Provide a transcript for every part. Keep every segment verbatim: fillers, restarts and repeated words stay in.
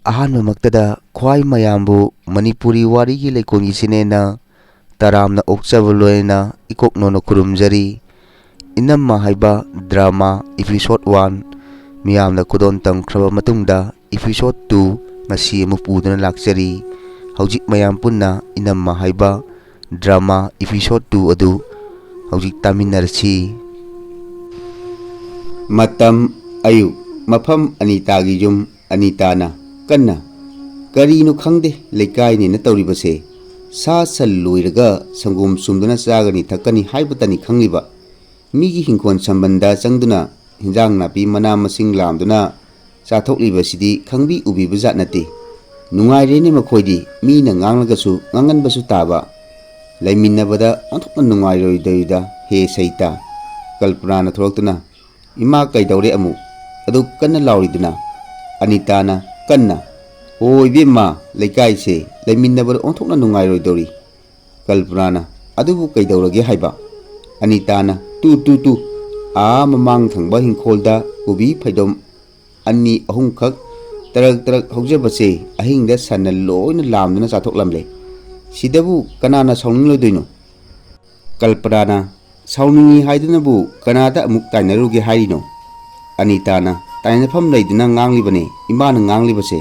ꯑꯍꯥꯟꯕꯃꯛꯇꯗ ꯈ꯭ꯋꯥꯏ ꯃꯌꯥꯝꯕꯨ ꯃꯅꯤꯄꯨꯔꯤ ꯋꯥꯔꯤꯒꯤ ꯂꯩꯀꯣꯜꯒꯤ ꯆꯤꯅꯦꯅ ꯇꯔꯥꯝꯅ ꯑꯣꯛꯆꯕ ꯂꯣꯏꯅꯅ ꯏꯀꯣꯛ ꯅꯣꯟꯅ ꯈꯨꯔꯨꯝꯖꯔꯤ꯫ ꯏꯅꯝꯃ ꯍꯥꯏꯕ ꯗ꯭ꯔꯃꯥ episode one ꯃꯤꯌꯥꯝꯅ ꯈꯨꯗꯣꯟ ꯇꯝꯈ꯭ꯔꯕ ꯃꯇꯨꯡꯗ episode two ꯉꯁꯤ ꯑꯃꯨꯛ ꯄꯨꯗꯨꯅ ꯂꯥꯛꯆꯔꯤ꯫ ꯍꯧꯖꯤꯛ ꯃꯌꯥꯝ ꯄꯨꯟꯅ ꯏꯅꯝꯃ ꯍꯥꯏꯕ ꯗ꯭ꯔꯃꯥ episode two ꯑꯗꯨ ꯍꯧꯖꯤꯛ ꯇꯥꯃꯤꯟꯅꯔꯁꯤ꯫ ꯃꯇꯝ: ꯑꯌꯨꯛ꯫ ꯃꯐꯝ: ꯑꯅꯤꯇꯥꯒꯤ ꯌꯨꯝ꯫ ꯑꯅꯤꯇꯥꯅ: "ꯀꯟꯅ, ꯀꯔꯤꯅꯣ ꯈꯪꯗꯦ ꯂꯩꯀꯥꯏꯅꯦꯅ ꯇꯧꯔꯤꯕꯁꯦ꯫ ꯁꯥ ꯁꯟ ꯂꯣꯏꯔꯒ ꯁꯪꯒꯣꯝ ꯁꯨꯝꯗꯨꯅ ꯆꯥꯒꯅꯤ ꯊꯛꯀꯅꯤ ꯍꯥꯏꯕꯇꯅꯤ ꯈꯪꯂꯤꯕ꯫ ꯃꯤꯒꯤ ꯍꯤꯡꯈꯣꯜ ꯁꯝꯕꯟꯗ ꯆꯪꯗꯨꯅ ꯍꯤꯟꯖꯥꯡ ꯅꯥꯄꯤ ꯃꯅꯥ ꯃꯁꯤꯡ ꯂꯥꯝꯗꯨꯅ ꯆꯥꯊꯣꯛꯂꯤꯕꯁꯤꯗꯤ ꯈꯪꯕꯤ ꯎꯕꯤꯕ ꯖꯥꯠ ꯅꯠꯇꯦ꯫ ꯅꯨꯡꯉꯥꯏꯔꯦꯅꯦ ꯃꯈꯣꯏꯗꯤ, ꯃꯤꯅ ꯉꯥꯡꯂꯒꯁꯨ ꯉꯥꯡꯍꯟꯕꯁꯨ ꯇꯥꯕ꯫ ꯂꯩꯃꯤꯟꯅꯕꯗ ꯑꯣꯟꯊꯣꯛꯅ ꯅꯨꯡꯉꯥꯏꯔꯣꯏꯗꯧꯔꯤꯗ ꯍꯦ ꯁꯩꯇꯥ꯫" ꯀꯜꯄꯅꯥꯅ ꯊꯣꯛꯂꯛꯇꯨꯅ, "ꯏꯃꯥ ꯀꯩꯗꯧꯔꯦ ꯑꯃꯨꯛ ꯑꯗꯨ ꯀꯟꯅ ꯂꯥꯎꯔꯤꯗꯨꯅ?" ꯑꯅꯤꯇꯥꯅ ꯀꯟꯅ, "ꯍꯣ ꯏꯕꯦꯝꯃ, ꯂꯩꯀꯥꯏꯁꯦ ꯂꯩꯃꯤꯟꯅꯕꯗ ꯑꯣꯟꯊꯣꯛꯅ ꯅꯨꯡꯉꯥꯏꯔꯣꯏꯗꯧꯔꯤ꯫" ꯀꯜꯄꯅꯥꯅ, "ꯑꯗꯨꯕꯨ ꯀꯩꯗꯧꯔꯒꯦ ꯍꯥꯏꯕ?" ꯑꯅꯤꯇꯥꯅ, "ꯇꯨ ꯇꯨ ꯇꯨ, ꯑꯥ ꯃꯃꯥꯡ ꯊꯪꯕ ꯍꯤꯡꯈꯣꯜꯗ ꯀꯣꯕꯤ ꯐꯩꯗꯣꯝ ꯑꯅꯤ ꯑꯍꯨꯝꯈꯛ ꯇꯔꯛ ꯇꯔꯛ ꯍꯧꯖꯕꯁꯦ ꯑꯍꯤꯡꯗ ꯁꯟꯅ ꯂꯣꯏꯅ ꯂꯥꯝꯗꯨꯅ ꯆꯥꯊꯣꯛꯂꯝꯂꯦ꯫ ꯁꯤꯗꯕꯨ ꯀꯅꯥꯅ ꯁꯥꯎꯅꯤꯡꯂꯣꯏꯗꯣꯏꯅꯣ?" ꯀꯜꯄꯅꯥꯅ, "ꯁꯥꯎꯅꯤꯡꯉꯤ ꯍꯥꯏꯗꯨꯅꯕꯨ ꯀꯅꯥꯗ ꯑꯃꯨꯛ ꯇꯥꯏꯅꯔꯨꯒꯦ ꯍꯥꯏꯔꯤꯅꯣ?" ꯑꯅꯤꯇꯥꯅ, "ꯇꯥꯏꯅꯐꯝ ꯂꯩꯗꯨꯅ ꯉꯥꯡꯂꯤꯕꯅꯦ ꯏꯃꯥꯅ ꯉꯥꯡꯂꯤꯕꯁꯦ꯫"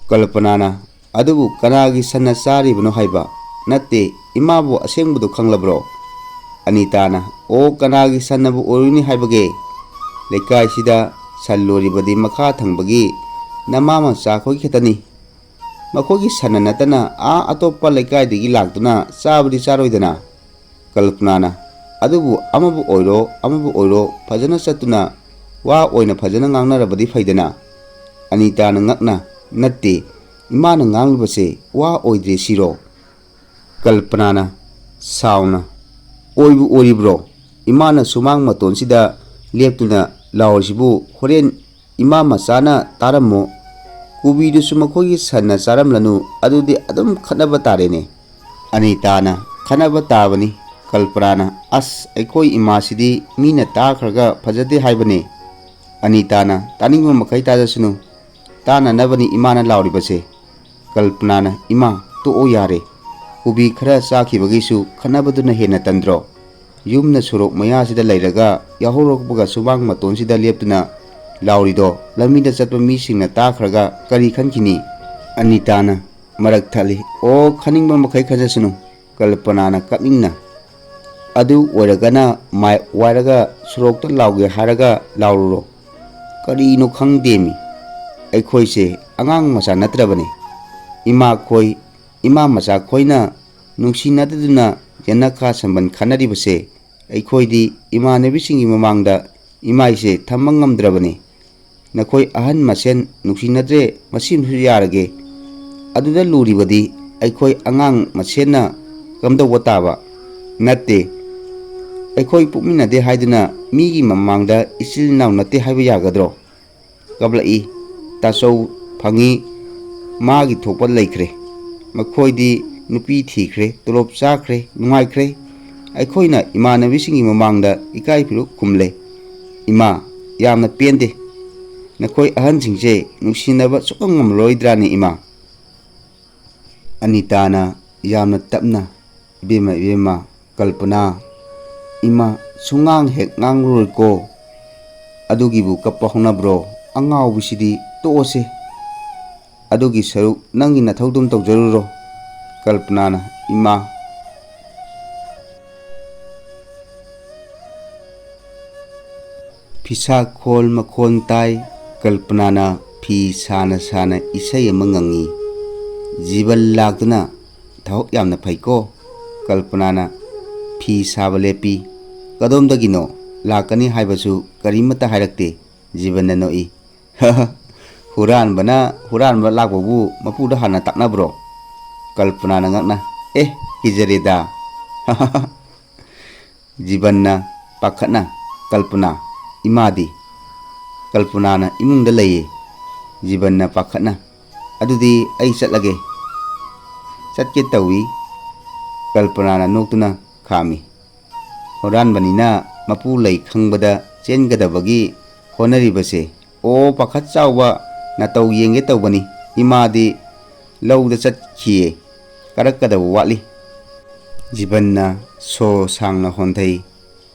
ꯀꯜꯄꯅꯥꯅ, "ꯑꯗꯨꯕꯨ ꯀꯅꯥꯒꯤ ꯁꯟꯅ ꯆꯥꯔꯤꯕꯅꯣ ꯍꯥꯏꯕ? ꯅꯠꯇꯦ, ꯏꯃꯥꯕꯨ ꯑꯁꯦꯡꯕꯗꯨ ꯈꯪꯂꯕ꯭ꯔꯣ?" ꯑꯅꯤꯇꯥꯅ, "ꯑꯣ, ꯀꯅꯥꯒꯤ ꯁꯟꯅꯕꯨ ꯑꯣꯏꯔꯨꯅꯤ ꯍꯥꯏꯕꯒꯦ? ꯂꯩꯀꯥꯏꯁꯤꯗ ꯁꯟ ꯂꯣꯏꯔꯤꯕꯗꯤ ꯃꯈꯥ ꯊꯪꯕꯒꯤ ꯅꯃꯥ ꯃꯆꯥ ꯑꯩꯈꯣꯏ ꯈꯛꯇꯅꯤ꯫ ꯃꯈꯣꯏꯒꯤ ꯁꯟꯅ ꯅꯠꯇꯅ ꯑꯥ ꯑꯇꯣꯞꯄ ꯂꯩꯀꯥꯏꯗꯒꯤ ꯂꯥꯛꯇꯨꯅ ꯆꯥꯕꯗꯤ ꯆꯥꯔꯣꯏꯗꯅ?" ꯀꯜꯄꯅꯥꯅ, "ꯑꯗꯨꯕꯨ ꯑꯃꯕꯨ ꯑꯣꯏꯔꯣ ꯑꯃꯕꯨ ꯑꯣꯏꯔꯣ ꯐꯖꯅ ꯆꯠꯇꯨꯅ ꯋꯥ ꯑꯣꯏꯅ ꯐꯖꯅ ꯉꯥꯡꯅꯔꯕꯗꯤ ꯐꯩꯗꯅ?" ꯑꯅꯤꯇꯥꯅ ꯉꯛꯅ, "ꯅꯠꯇꯦ, ꯏꯃꯥꯅ ꯉꯥꯡꯂꯤꯕꯁꯦ ꯋꯥ ꯑꯣꯏꯗ꯭ꯔꯦ ꯁꯤꯔꯣ?" ꯀꯜꯄꯅꯥꯅ ꯁꯥꯎꯅ, "ꯑꯣꯏꯕꯨ ꯑꯣꯏꯔꯤꯕ꯭ꯔꯣ? ꯏꯃꯥꯅ ꯁꯨꯃꯥꯡ ꯃꯇꯣꯟꯁꯤꯗ ꯂꯦꯞꯇꯨꯅ ꯂꯥꯎꯔꯤꯁꯤꯕꯨ ꯍꯣꯔꯦꯟ ꯏꯃꯥ ꯃꯆꯥꯅ ꯇꯥꯔꯝꯃꯣ꯫ ꯀꯣꯕꯤꯗꯨꯁꯨ ꯃꯈꯣꯏꯒꯤ ꯁꯟꯅ ꯆꯥꯔꯝꯂꯅꯨ, ꯑꯗꯨꯗꯤ ꯑꯗꯨꯝ ꯈꯠꯅꯕ ꯇꯥꯔꯦꯅꯦ꯫" ꯑꯅꯤꯇꯥꯅ, "ꯈꯠꯅꯕ ꯇꯥꯕꯅꯤ꯫" ꯀꯜꯄꯅꯥꯅ, "ꯑꯁ, ꯑꯩꯈꯣꯏ ꯏꯃꯥꯁꯤꯗꯤ ꯃꯤꯅ ꯇꯥꯈ꯭ꯔꯒ ꯐꯖꯗꯦ ꯍꯥꯏꯕꯅꯦ꯫" ꯑꯅꯤꯇꯥꯅ, "ꯇꯥꯅꯤꯡꯕ ꯃꯈꯩ ꯇꯥꯖꯁꯅꯨ꯫ ꯇꯥꯅꯅꯕꯅꯤ ꯏꯃꯥꯅ ꯂꯥꯎꯔꯤꯕꯁꯦ꯫ ꯀꯜꯄꯅꯥꯅ, "ꯏꯃꯥ, ꯇꯣꯛꯑꯣ ꯌꯥꯔꯦ꯫ ꯀꯣꯕꯤ ꯈꯔ ꯆꯥꯈꯤꯕꯒꯤꯁꯨ ꯈꯠꯅꯕꯗꯨꯅ ꯍꯦꯟꯅ ꯇꯟꯗ꯭ꯔꯣ? ꯌꯨꯝꯅ ꯁꯣꯔꯣꯛ ꯃꯌꯥꯁꯤꯗ ꯂꯩꯔꯒ ꯌꯥꯍꯧꯔꯛꯄꯒ ꯁꯨꯃꯥꯡ ꯃꯇꯣꯟꯁꯤꯗ ꯂꯦꯞꯇꯨꯅ ꯂꯥꯎꯔꯤꯗꯣ ꯂꯝꯕꯤꯗ ꯆꯠꯄ ꯃꯤꯁꯤꯡꯅ ꯇꯥꯈ꯭ꯔꯒ ꯀꯔꯤ ꯈꯟꯈꯤꯅꯤ?" ꯑꯅꯤꯇꯥꯅ ꯃꯔꯛ ꯊꯠꯂꯤ꯫ "ꯑꯣ, ꯈꯟꯅꯤꯡꯕ ꯃꯈꯩ ꯈꯟꯖꯁꯅꯨ", ꯀꯜꯄꯅꯥꯅ ꯀꯞꯅꯤꯡꯅ꯫ "ꯑꯗꯨ ꯑꯣꯏꯔꯒꯅ ꯃꯥꯏꯛ ꯋꯥꯏꯔꯒ ꯁꯣꯔꯣꯛꯇ ꯂꯥꯎꯒꯦ ꯍꯥꯏꯔꯒ ꯂꯥꯎꯔꯨꯔꯣ꯫ ꯀꯔꯤꯅꯣ ꯈꯪꯗꯦꯃꯤ꯫ ꯑꯩꯈꯣꯏꯁꯦ ꯑꯉꯥꯡ ꯃꯆꯥ ꯅꯠꯇ꯭ꯔꯕꯅꯤ꯫ ꯏꯃꯥ ꯈꯣꯏ, ꯏꯃꯥ ꯃꯆꯥ ꯈꯣꯏꯅ ꯅꯨꯡꯁꯤꯅꯗꯗꯨꯅ ꯌꯦꯅꯈꯥ ꯁꯝꯕꯟ ꯈꯥꯅꯔꯤꯕꯁꯦ ꯑꯩꯈꯣꯏꯗꯤ ꯏꯃꯥꯟꯅꯕꯤꯁꯤꯡꯒꯤ ꯃꯃꯥꯡꯗ ꯏꯃꯥꯏꯁꯦ ꯊꯝꯕ ꯉꯝꯗ꯭ꯔꯕꯅꯤ꯫ ꯅꯈꯣꯏ ꯑꯍꯟ ꯃꯁꯦꯟ ꯅꯨꯡꯁꯤꯅꯗ꯭ꯔꯦ, ꯃꯁꯤꯃꯁꯨ ꯌꯥꯔꯒꯦ꯫ ꯑꯗꯨꯗ ꯂꯨꯔꯤꯕꯗꯤ ꯑꯩꯈꯣꯏ ꯑꯉꯥꯡ ꯃꯁꯦꯟꯅ ꯀꯝꯗꯧꯕ ꯇꯥꯕ? ꯅꯠꯇꯦ, ꯑꯩꯈꯣꯏ ꯄꯣꯛꯃꯤꯟꯅꯗꯦ ꯍꯥꯏꯗꯨꯅ ꯃꯤꯒꯤ ꯃꯃꯥꯡꯗ ꯏꯆꯤꯜ ꯏꯅꯥꯎ ꯅꯠꯇꯦ ꯍꯥꯏꯕ ꯌꯥꯒꯗ꯭ꯔꯣ?" ꯀꯞꯂꯛꯏ꯫ ꯇꯥꯆꯧ ꯐꯪꯉꯤ, ꯃꯥꯒꯤ ꯊꯣꯛꯄ ꯂꯩꯈ꯭ꯔꯦ꯫ ꯃꯈꯣꯏꯗꯤ ꯅꯨꯄꯤ ꯊꯤꯈ꯭ꯔꯦ, ꯇꯣꯂꯣꯞ ꯆꯥꯈ꯭ꯔꯦ, ꯅꯨꯡꯉꯥꯏꯈ꯭ꯔꯦ꯫ ꯑꯩꯈꯣꯏꯅ ꯏꯃꯥꯟꯅꯕꯤꯁꯤꯡꯒꯤ ꯃꯃꯥꯡꯗ ꯏꯀꯥꯏ ꯐꯤꯔꯨꯛ ꯈꯨꯝꯂꯦ꯫ ꯏꯃꯥ, ꯌꯥꯝꯅ ꯄꯦꯟꯗꯦ꯫ ꯅꯈꯣꯏ ꯑꯍꯟꯁꯤꯡꯁꯦ ꯅꯨꯡꯁꯤꯅꯕ ꯁꯨꯛꯉꯝ ꯉꯝꯂꯔꯣꯏꯗ꯭ꯔꯥꯅꯦ, ꯏꯃꯥ? ꯑꯅꯤꯇꯥꯅ ꯌꯥꯝꯅ ꯇꯞꯅ, "ꯏꯕꯦꯝꯃ, ꯏꯕꯦꯝꯃ, ꯀꯜꯄꯅꯥ, ꯏꯃꯥ, ꯁꯨꯉꯥꯡ ꯍꯦꯛ ꯉꯥꯡꯂꯔꯣꯏꯀꯣ꯫ ꯑꯗꯨꯒꯤꯕꯨ ꯀꯞꯄ ꯍꯧꯅꯕ꯭ꯔꯣ? ꯑꯉꯥꯎꯕꯤꯁꯤꯗꯤ ꯇꯣꯛꯑꯁꯦ꯫ ꯑꯗꯨꯒꯤ ꯁꯔꯨꯛ ꯅꯪꯒꯤ ꯅꯊꯧꯗꯨꯝ ꯇꯧꯖꯔꯨꯔꯣ", ꯀꯜꯄꯅꯥꯅ꯫ "ꯏꯃꯥ"꯫ ꯐꯤꯁꯥꯈꯣꯜ ꯃꯈꯣꯟ ꯇꯥꯏ꯫ ꯀꯜꯄꯅꯥꯅ ꯐꯤ ꯁꯥꯅ ꯁꯥꯅ ꯏꯁꯩ ꯑꯃ ꯉꯪꯉꯤ꯫ ꯖꯤꯕꯟ ꯂꯥꯛꯇꯨꯅ, "ꯊꯕꯛ ꯌꯥꯝꯅ ꯐꯩꯀꯣ"꯫ ꯀꯜꯄꯅꯥꯅ ꯐꯤ ꯁꯥꯕ ꯂꯦꯞꯄꯤ꯫ "ꯀꯗꯣꯝꯗꯒꯤꯅꯣ? ꯂꯥꯛꯀꯅꯤ ꯍꯥꯏꯕꯁꯨ ꯀꯔꯤꯃꯠꯇ ꯍꯥꯏꯔꯛꯇꯦ"꯫ ꯖꯤꯕꯟꯅ ꯅꯣꯛꯏ꯫ "ꯍꯨꯔꯥꯟꯕꯅ ꯍꯨꯔꯥꯟꯕ ꯂꯥꯛꯄꯕꯨ ꯃꯄꯨꯗ ꯍꯥꯟꯅ ꯇꯥꯛꯅꯕ꯭ꯔꯣ?" ꯀꯜꯄꯅꯥꯅ ꯉꯛꯅ꯫ "ꯑꯦ, ꯀꯤꯖꯔꯦꯗ"꯫ ꯖꯤꯕꯟꯅ ꯄꯥꯈꯠꯅ꯫ "ꯀꯜꯄꯅꯥ, ꯏꯃꯥꯗꯤ?" ꯀꯜꯄꯅꯥꯅ ꯏꯃꯨꯡꯗ ꯂꯩꯌꯦ꯫ ꯖꯤꯕꯟꯅ ꯄꯥꯈꯠꯅ꯫ "ꯑꯗꯨꯗꯤ ꯑꯩ ꯆꯠꯂꯒꯦ"꯫ ꯆꯠꯀꯦ ꯇꯧꯏ꯫ ꯀꯜꯄꯅꯥꯅ ꯅꯣꯛꯇꯨꯅ ꯈꯥꯝꯃꯤ꯫ "ꯍꯨꯔꯥꯟꯕꯅꯤꯅ ꯃꯄꯨ ꯂꯩ ꯈꯪꯕꯗ ꯆꯦꯟꯒꯗꯕꯒꯤ ꯍꯣꯠꯅꯔꯤꯕꯁꯦ꯫ ꯑꯣ, ꯄꯥꯈꯠ ꯆꯥꯎꯕ, ꯅꯇꯧ ꯌꯦꯡꯒꯦ ꯇꯧꯕꯅꯤ꯫ ꯏꯃꯥꯗꯤ ꯂꯧꯗ ꯆꯠꯈꯤꯌꯦ꯫ ꯀꯥꯔꯛꯀꯗꯕ ꯋꯥꯠꯂꯤ꯫ ꯖꯤꯕꯟꯅ ꯁꯣ ꯁꯥꯡꯅ ꯍꯣꯟꯊꯩ꯫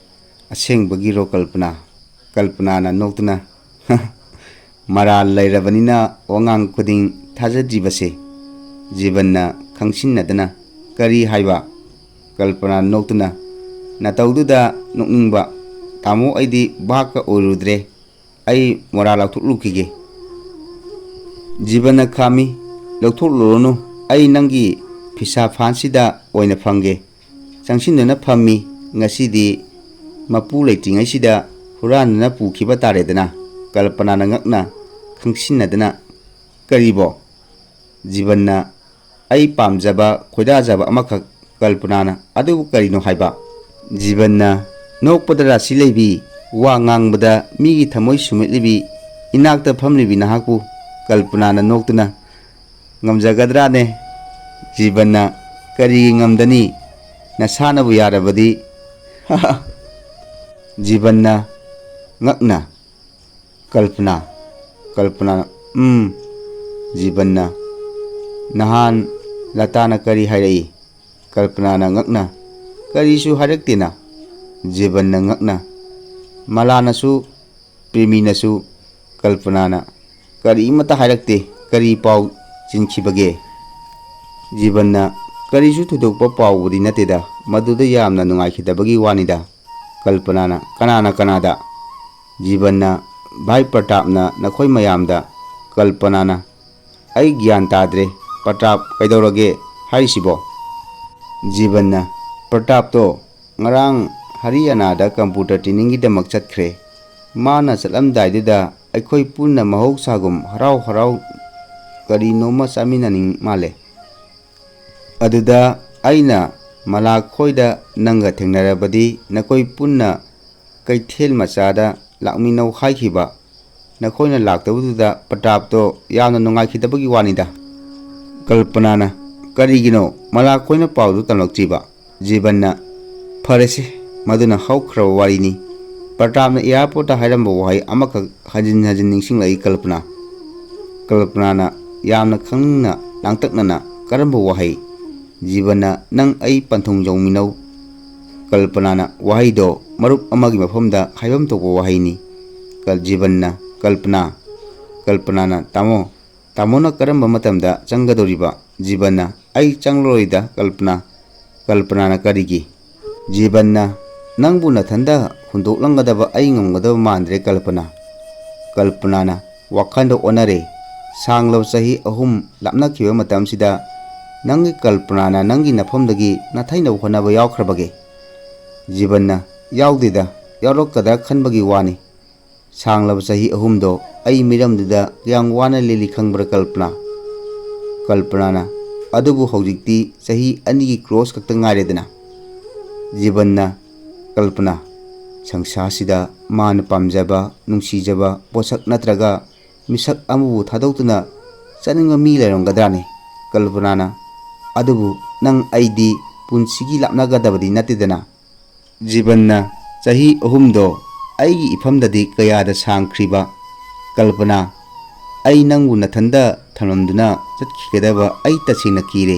"ꯑꯁꯦꯡꯕꯒꯤꯔꯣ ꯀꯜꯄꯅꯥ?" ꯀꯜꯄꯅꯥꯅ ꯅꯣꯛꯇꯨꯅ, "ꯃꯔꯥꯜ ꯂꯩꯔꯕꯅꯤꯅ ꯋꯥꯉꯥꯡ ꯈꯨꯗꯤꯡ ꯊꯥꯖꯗ꯭ꯔꯤꯕꯁꯦ?" ꯖꯤꯕꯟꯅ ꯈꯪꯁꯤꯟꯅꯗꯅ, "ꯀꯔꯤ ꯍꯥꯏꯕ?" ꯀꯜꯄꯅꯥ ꯅꯣꯛꯇꯨꯅ, "ꯅꯇꯧꯗꯨꯗ ꯅꯣꯛꯅꯤꯡꯕ꯫ ꯇꯥꯃꯣ, ꯑꯩꯗꯤ ꯚꯥꯞꯀ ꯑꯣꯏꯔꯨꯗ꯭ꯔꯦ꯫ ꯑꯩ ꯃꯣꯔꯥ ꯂꯧꯊꯣꯛꯂꯨꯈꯤꯒꯦ꯫" ꯖꯤꯕꯟꯅ ꯈꯥꯝꯃꯤ, "ꯂꯧꯊꯣꯛꯂꯨꯔꯅꯨ, ꯑꯩ ꯅꯪꯒꯤ ꯐꯤꯁꯥ ꯐꯥꯟꯁꯤꯗ ꯑꯣꯏꯅ ꯐꯝꯒꯦ꯫ ꯆꯪꯁꯤꯟꯗꯨꯅ ꯐꯝꯃꯤ꯫ ꯉꯁꯤꯗꯤ ꯃꯄꯨ ꯂꯩꯇ꯭ꯔꯤꯉꯩꯁꯤꯗ ꯍꯨꯔꯥꯟꯗꯨꯅ ꯄꯨꯈꯤꯕ ꯇꯥꯔꯦꯗꯅ꯫" ꯀꯜꯄꯅꯥꯅ ꯉꯛꯅ ꯈꯪꯁꯤꯟꯅꯗꯅ, "ꯀꯔꯤꯕꯣ?" ꯖꯤꯕꯟꯅ, "ꯑꯩ ꯄꯥꯝꯖꯕ, ꯈꯣꯏꯗꯥꯖꯕ ꯑꯃꯈꯛ꯫" ꯀꯜꯄꯅꯥꯅ, "ꯑꯗꯨꯕꯨ ꯀꯔꯤꯅꯣ ꯍꯥꯏꯕ?" ꯖꯤꯕꯟꯅ, "ꯅꯣꯛꯄꯗ ꯔꯥꯁꯤ ꯂꯩꯕꯤ, ꯋꯥ ꯉꯥꯡꯕꯗ ꯃꯤꯒꯤ ꯊꯃꯣꯏ ꯁꯨꯝꯍꯠꯂꯤꯕꯤ, ꯏꯅꯥꯛꯇ ꯐꯝꯂꯤꯕꯤ ꯅꯍꯥꯛꯄꯨ꯫" ꯀꯜꯄꯅꯥꯅ ꯅꯣꯛꯇꯨꯅ, "ꯉꯝꯖꯒꯗ꯭ꯔꯥꯅꯦ?" ꯖꯤꯕꯟꯅ, "ꯀꯔꯤꯒꯤ ꯉꯝꯗꯅꯤ? ꯅꯁꯥꯅꯕꯨ ꯌꯥꯔꯕꯗꯤ꯫" ꯖꯤꯕꯟꯅ ꯉꯛꯅ, "ꯀꯜꯄꯅꯥ꯫" ꯀꯜꯄꯅꯥꯅ, "ꯎꯝ꯫" ꯖꯤꯕꯟꯅ, "ꯅꯍꯥꯟ ꯂꯇꯥꯅ ꯀꯔꯤ ꯍꯥꯏꯔꯛꯏ?" ꯀꯜꯄꯅꯥꯅ ꯉꯛꯅ, "ꯀꯔꯤꯁꯨ ꯍꯥꯏꯔꯛꯇꯦꯅ꯫" ꯖꯤꯕꯟꯅ ꯉꯛꯅ, "ꯃꯂꯥꯅꯁꯨ, ꯄ꯭ꯔꯦꯃꯤꯅꯁꯨ꯫" ꯀꯜꯄꯅꯥꯅ, "ꯀꯔꯤꯃꯠꯇ ꯍꯥꯏꯔꯛꯇꯦ꯫ ꯀꯔꯤ ꯄꯥꯎ ꯆꯦꯟꯈꯤꯕꯒꯦ?" ꯖꯤꯕꯟꯅ, "ꯀꯔꯤꯁꯨ ꯊꯣꯏꯗꯣꯛꯄ ꯄꯥꯎꯕꯨꯗꯤ ꯅꯠꯇꯦꯗ, ꯃꯗꯨꯗ ꯌꯥꯝꯅ ꯅꯨꯡꯉꯥꯏꯈꯤꯗꯕꯒꯤ ꯋꯥꯅꯤꯗ꯫" ꯀꯜꯄꯅꯥꯅ, "ꯀꯅꯥꯅ ꯀꯅꯥꯗ?" ꯖꯤꯕꯟꯅ, "ꯚꯥꯏ ꯄ꯭ꯔꯇꯥꯞꯅ ꯅꯈꯣꯏ ꯃꯌꯥꯝꯗ꯫" ꯀꯜꯄꯅꯥꯅ, "ꯑꯩ ꯒ꯭ꯌꯥꯟ ꯇꯥꯗ꯭ꯔꯦ, ꯄ꯭ꯔꯇꯥꯞ ꯀꯩꯗꯧꯔꯒꯦ ꯍꯥꯏꯔꯤꯁꯤꯕꯣ?" ꯖꯤꯕꯟꯅ, "ꯄ꯭ꯔꯇꯥꯞꯇꯣ ꯉꯔꯥꯡ ꯍꯔꯤꯌꯥꯅꯥꯗ ꯀꯝꯄ꯭ꯌꯨꯇꯔ ꯇ꯭ꯔꯦꯅꯤꯡꯒꯤꯗꯃꯛ ꯆꯠꯈ꯭ꯔꯦ꯫ ꯃꯥꯅ ꯆꯠꯂꯝꯗꯥꯏꯗꯨꯗ ꯑꯩꯈꯣꯏ ꯄꯨꯟꯅ ꯃꯍꯧꯁꯥꯒꯨꯝ ꯍꯔꯥꯎ ꯍꯔꯥꯎ ꯀꯔꯤꯅꯣꯃ ꯆꯥꯃꯤꯟꯅꯅꯤꯡ ꯃꯥꯜꯂꯦ꯫ ꯑꯗꯨꯗ ꯑꯩꯅ ꯃꯂꯥ ꯈꯣꯏꯗ ꯅꯪꯒ ꯊꯦꯡꯅꯔꯕꯗꯤ ꯅꯈꯣꯏ ꯄꯨꯟꯅ ꯀꯩꯊꯦꯜ ꯃꯆꯥꯗ ꯂꯥꯛꯃꯤꯟꯅꯧ ꯍꯥꯏꯈꯤꯕ꯫ ꯅꯈꯣꯏꯅ ꯂꯥꯛꯇꯕꯗꯨꯗ ꯄ꯭ꯔꯇꯥꯞꯇꯣ ꯌꯥꯝꯅ ꯅꯨꯡꯉꯥꯏꯈꯤꯗꯕꯒꯤ ꯋꯥꯅꯤꯗ꯫" ꯀꯜꯄꯅꯥꯅ, "ꯀꯔꯤꯒꯤꯅꯣ? ꯃꯂꯥ ꯈꯣꯏꯅ ꯄꯥꯎꯗꯨ ꯇꯝꯂꯛꯇ꯭ꯔꯤꯕ?" ꯖꯤꯕꯟꯅ, "ꯐꯔꯦꯁꯦ, ꯃꯗꯨꯅ ꯍꯧꯈ꯭ꯔꯕ ꯋꯥꯔꯤꯅꯤ꯫" ꯄ꯭ꯔꯇꯥꯞꯅ ꯑꯦꯌꯥꯔꯄꯣꯔꯠꯇ ꯍꯥꯏꯔꯝꯕ ꯋꯥꯍꯩ ꯑꯃꯈꯛ ꯍꯟꯖꯤꯟ ꯍꯟꯖꯤꯟ ꯅꯤꯡꯁꯤꯡꯂꯛꯏ ꯀꯜꯄꯅꯥ꯫ ꯀꯜꯄꯅꯥꯅ ꯌꯥꯝꯅ ꯈꯪꯅ ꯂꯥꯡꯇꯛꯅꯅ, "ꯀꯔꯝꯕ ꯋꯥꯍꯩ?" ꯖꯤꯕꯟꯅ, "ꯅꯪ ꯑꯩ ꯄꯟꯊꯨꯡ ꯌꯧꯃꯤꯟꯅꯧ"꯫ ꯀꯜꯄꯅꯥꯅ ꯋꯥꯍꯩꯗꯣ ꯃꯔꯨꯞ ꯑꯃꯒꯤ ꯃꯐꯝꯗ ꯍꯥꯏꯐꯝ ꯊꯣꯛꯄ ꯋꯥꯍꯩꯅꯤ꯫ ꯀꯜ-, ꯖꯤꯕꯟꯅ, "ꯀꯜꯄꯅꯥ"꯫ ꯀꯜꯄꯅꯥꯅ, "ꯇꯥꯃꯣ, ꯇꯥꯃꯣꯅ ꯀꯔꯝꯕ ꯃꯇꯝꯗ ꯆꯪꯒꯗꯧꯔꯤꯕ?" ꯖꯤꯕꯟꯅ, "ꯑꯩ ꯆꯪꯂꯔꯣꯏꯗ ꯀꯜꯄꯅꯥ"꯫ ꯀꯜꯄꯅꯥꯅ, "ꯀꯔꯤꯒꯤ?" ꯖꯤꯕꯟꯅ, "ꯅꯪꯕꯨ ꯅꯊꯟꯗ ꯍꯨꯟꯗꯣꯛꯂꯝꯒꯗꯕ ꯑꯩ ꯉꯝꯒꯗꯕ ꯃꯥꯟꯗ꯭ꯔꯦ ꯀꯜꯄꯅꯥ"꯫ ꯀꯜꯄꯅꯥꯅ ꯋꯥꯈꯜꯗ ꯑꯣꯟꯅꯔꯦ꯫ "ꯁꯥꯡꯂꯕ ꯆꯍꯤ ꯑꯍꯨꯝ ꯂꯥꯞꯅꯈꯤꯕ ꯃꯇꯝꯁꯤꯗ ꯅꯪꯒꯤ ꯀꯜꯄꯅꯥꯅ ꯅꯪꯒꯤ ꯅꯐꯝꯗꯒꯤ ꯅꯥꯊꯩꯅꯕ ꯍꯣꯠꯅꯕ ꯌꯥꯎꯈ꯭ꯔꯕꯒꯦ?" ꯖꯤꯕꯟꯅ, "ꯌꯥꯎꯗꯦꯗ, ꯌꯥꯎꯔꯛꯀꯗ꯭ꯔꯥ ꯈꯟꯕꯒꯤ ꯋꯥꯅꯤ꯫ ꯁꯥꯡꯂꯕ ꯆꯍꯤ ꯑꯍꯨꯝꯗꯣ ꯑꯩ ꯃꯤꯔꯝꯗꯨꯗ ꯀꯌꯥꯝ ꯋꯥꯅ ꯂꯦꯜꯂꯤ ꯈꯪꯕ꯭ꯔꯥ ꯀꯜꯄꯅꯥ?" ꯀꯜꯄꯅꯥꯅ, "ꯑꯗꯨꯕꯨ ꯍꯧꯖꯤꯛꯇꯤ ꯆꯍꯤ ꯑꯅꯤꯒꯤ ꯀ꯭ꯔꯣꯁ ꯈꯛꯇ ꯉꯥꯏꯔꯦꯗꯅ"꯫ ꯖꯤꯕꯟꯅ, "ꯀꯜꯄꯅꯥ, ꯁꯪꯁꯥꯔꯁꯤꯗ ꯃꯥꯅ ꯄꯥꯝꯖꯕ, ꯅꯨꯡꯁꯤꯖꯕ ꯄꯣꯠꯁꯛ ꯅꯠꯇ꯭ꯔꯒ ꯃꯤꯁꯛ ꯑꯃꯕꯨ ꯊꯥꯗꯣꯛꯇꯨꯅ ꯆꯠꯅꯤꯡꯕ ꯃꯤ ꯂꯩꯔꯝꯒꯗ꯭ꯔꯥꯅꯦ?" ꯀꯜꯄꯅꯥꯅ, "ꯑꯗꯨꯕꯨ ꯅꯪ ꯑꯩꯗꯤ ꯄꯨꯟꯁꯤꯒꯤ ꯂꯥꯞꯅꯒꯗꯕꯗꯤ ꯅꯠꯇꯦꯗꯅ"꯫ ꯖꯤꯕꯟꯅ, "ꯆꯍꯤ ꯑꯍꯨꯝꯗꯣ ꯑꯩꯒꯤ ꯏꯐꯝꯗꯗꯤ ꯀꯌꯥꯗ ꯁꯥꯡꯈ꯭ꯔꯤꯕ? ꯀꯜꯄꯅꯥ, ꯑꯩ ꯅꯪꯕꯨ ꯅꯊꯟꯗ ꯊꯝꯂꯝꯗꯨꯅ ꯆꯠꯈꯤꯒꯗꯕ ꯑꯩ ꯇꯁꯦꯡꯅ ꯀꯤꯔꯦ"꯫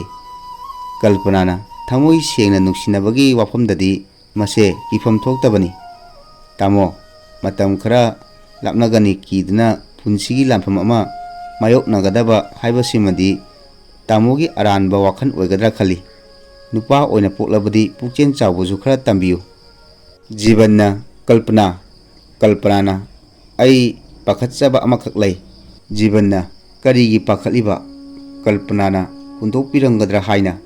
ꯀꯜꯄꯅꯥꯅ, "ꯊꯃꯣꯏ ꯁꯦꯡꯅ ꯅꯨꯡꯁꯤꯅꯕꯒꯤ ꯋꯥꯐꯝꯗꯗꯤ ꯃꯁꯦ ꯀꯤꯐꯝ ꯊꯣꯛꯇꯕꯅꯤ꯫ ꯇꯥꯃꯣ, ꯃꯇꯝ ꯈꯔ ꯂꯥꯞꯅꯒꯅꯤ ꯀꯤꯗꯨꯅ ꯄꯨꯟꯁꯤꯒꯤ ꯂꯥꯟꯐꯝ ꯑꯃ ꯃꯥꯌꯣꯛꯅꯒꯗꯕ ꯍꯥꯏꯕꯁꯤꯃꯗꯤ ꯇꯥꯃꯣꯒꯤ ꯑꯔꯥꯟꯕ ꯋꯥꯈꯜ ꯑꯣꯏꯒꯗ꯭ꯔꯥ ꯈꯜꯂꯤ꯫ ꯅꯨꯄꯥ ꯑꯣꯏꯅ ꯄꯣꯛꯂꯕꯗꯤ ꯄꯨꯛꯆꯦꯜ ꯆꯥꯎꯕꯁꯨ ꯈꯔ ꯇꯝꯕꯤꯌꯨ"꯫ ꯖꯤꯕꯟꯅ, "ꯀꯜꯄꯅꯥ"꯫ ꯀꯜꯄꯅꯥꯅ, "ꯑꯩ ꯄꯥꯈꯠꯆꯕ ꯑꯃꯈꯛ ꯂꯩ"꯫ ꯖꯤꯕꯟꯅ, "ꯀꯔꯤꯒꯤ ꯄꯥꯈꯠꯂꯤꯕ?" ꯀꯜꯄꯅꯥꯅ, "ꯍꯨꯟꯗꯣꯛꯄꯤꯔꯝꯒꯗ꯭ꯔꯥ ꯍꯥꯏꯅ"꯫